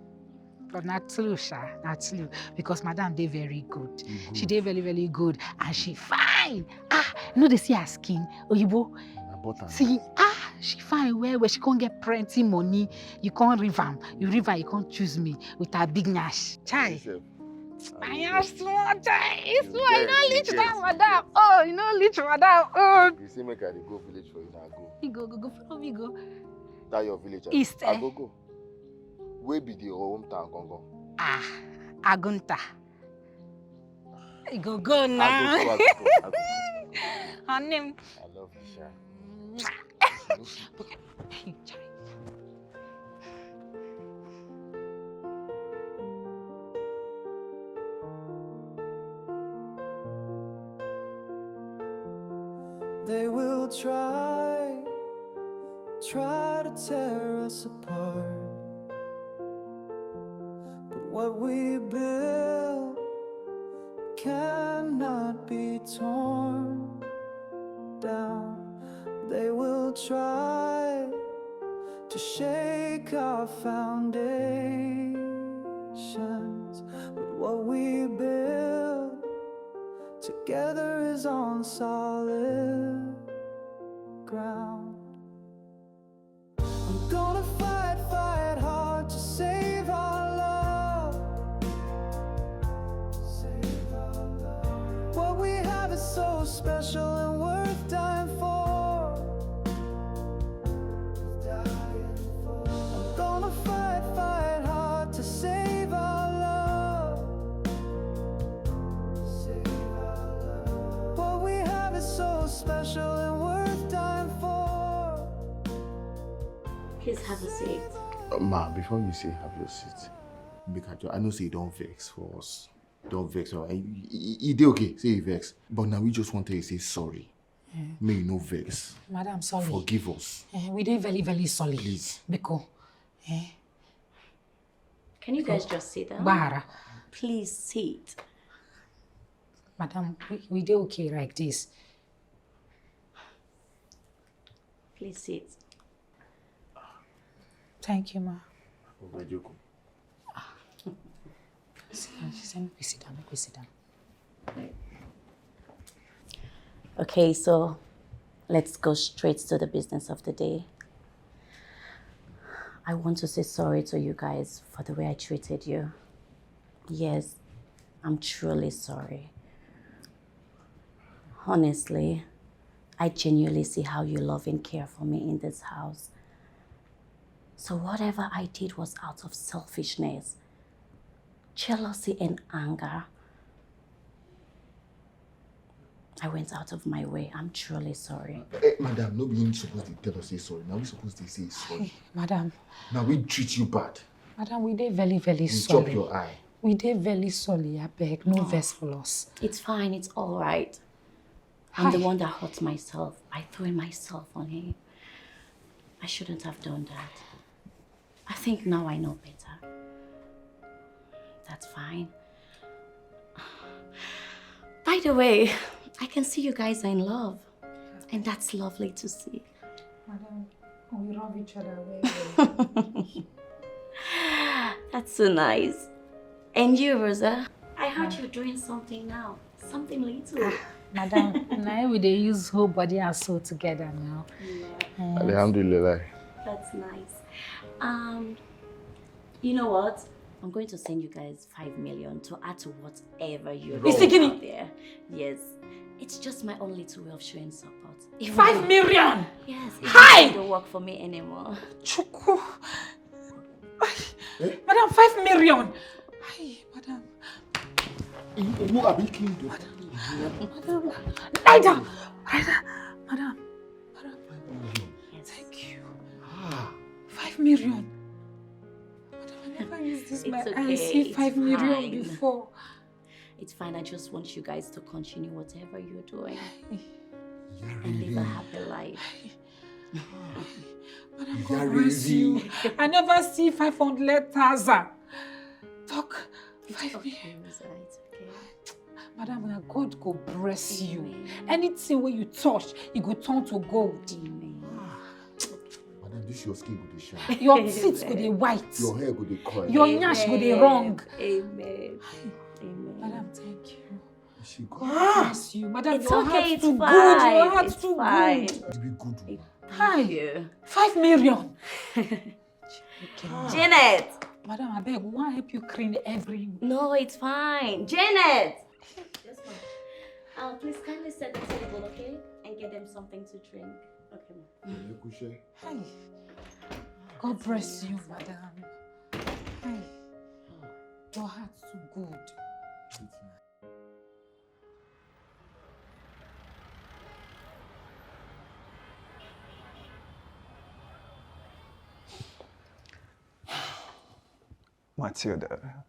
But na true, sha, na true. Because madam dey very good. She dey very, very good, and she fine. Ah, you know they see her skin, oyibo. Na butter. See, ah, she fine well, well. She come get plenty money. You come leave am, you leave am, you come choose me with her big nyash. Chai. I am small, chai. It's small. You no reach that madam. Oh, you no reach madam. Oh. You say make I dey go village for you, na go. You go, go, go, follow me go. That your village. East, eh? I go go. Where be the hometown, Gongo? Ah, Agunta. You go, go now. I go go, I go go, I go go. Her name. I love you, sha. Chai. Try, try to tear us apart. But what we build cannot be torn down. They will try to shake our foundations, but what we build together is on solid ground. I'm gonna fight, fight hard to save our love. Save our love. What we have is so special and worth dying for. Dying for. I'm gonna fight, fight hard to save our love. Save our love. What we have is so special and worth dying for. Please have a seat. Uh, ma, before you say have your seat, make I, I know say you don't vex for us. Don't vex. Uh, e, e, e dey okay, say you vex. But now we just want to say sorry. May you no vex. Madam, sorry. Forgive us. Eh, we dey very, very sorry. Please. Biko. Eh, Can you guys just sit down? Bahara. Please sit. Madam, we, we dey okay like this. Please sit. Thank you, ma. Oga Joko. Sit down. She said, make we sit down. Make we sit down. Okay, so let's go straight to the business of the day. I want to say sorry to you guys for the way I treated you. Yes, I'm truly sorry. Honestly, I genuinely see how you love and care for me in this house. So whatever I did was out of selfishness, jealousy, and anger. I went out of my way. I'm truly sorry. Eh, madam, no be you supposed to tell us say sorry. Now we supposed to say sorry. Madam, Now we treat you bad. madam, we dey very, very We chop sorry. Your eye. We dey very sorry, abeg. No vex for us. It's fine, it's all right. I'm the one that hurt myself. I threw myself on him. I shouldn't have done that. I think now I know better. That's fine. By the way, I can see you guys are in love. And that's lovely to see. Madam, we love each other very well. That's so nice. And you, Rosa? I heard you're doing something now. Something little. Madam, now we dey use whole body and soul together now. Alhamdulillah. That's nice. Um, you know what? I'm going to send you guys five million to add to whatever you're It's doing taking out there. Yes. It's just my own little way of showing support. If Five million! Yes, it Hi! Don't work for me anymore. Chuku. Madam, five million. Hi, madam. Who are we killing? Madam, lie down. Lie down. Madam, madam. Thank you. Five million. Madam, I never used this. It's My okay, eyes see it's five million fine. Before. It's fine. I just want you guys to continue whatever you're doing and live a happy life. Madam, God bless you. I never see five hundred thousand. Talk five million. It's okay. Madam, na God go bless you. Anything wey you touch, e go turn to gold. Madam, this your skin go dey shine. Your teeth go dey white. Your hair go dey curl. Your nyash go dey wrong. Amen. Amen. Madam, thank you. She go. God bless you. Madam, It's your okay, heart it's too fine. Good. Your heart It's too fine. Good. It be good. Hi. Yeah. Five million. Janet! Madam, I beg, we want help you clean every. No, it's fine. Janet! Yes, ma'am. Uh, please kindly set the table, okay? And get them something to drink. Okay, ma'am. Hi. God bless you, madam. Hi. Your heart too good. Matilda,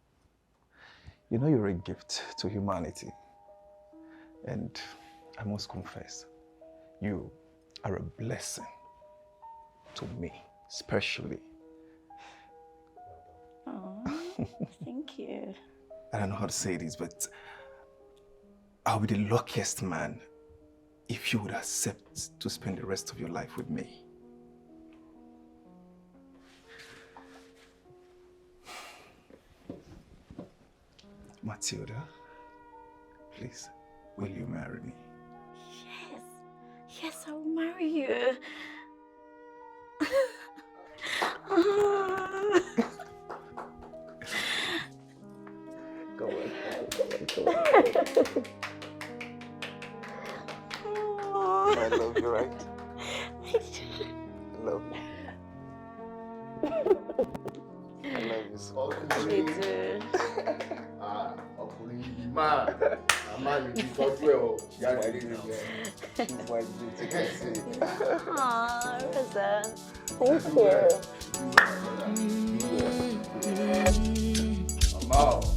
you know you're a gift to humanity. And I must confess, you are a blessing to me, especially. Oh, thank you. I don't know how to say this, but I'll be the luckiest man if you would accept to spend the rest of your life with me. Matilda, please, will you marry me? Yes. Yes, I'll marry you. Come on, come on, come on. I love you, right? I love you. I love you so much. Me too. Ah, ọkùnrin yìí máa, màmá yìí ti tọ́jú ẹ̀ o. Ìyá rẹ̀ lè rí ẹ̀. Two point zero. Aw, Rosa. Thank you. Màmá o.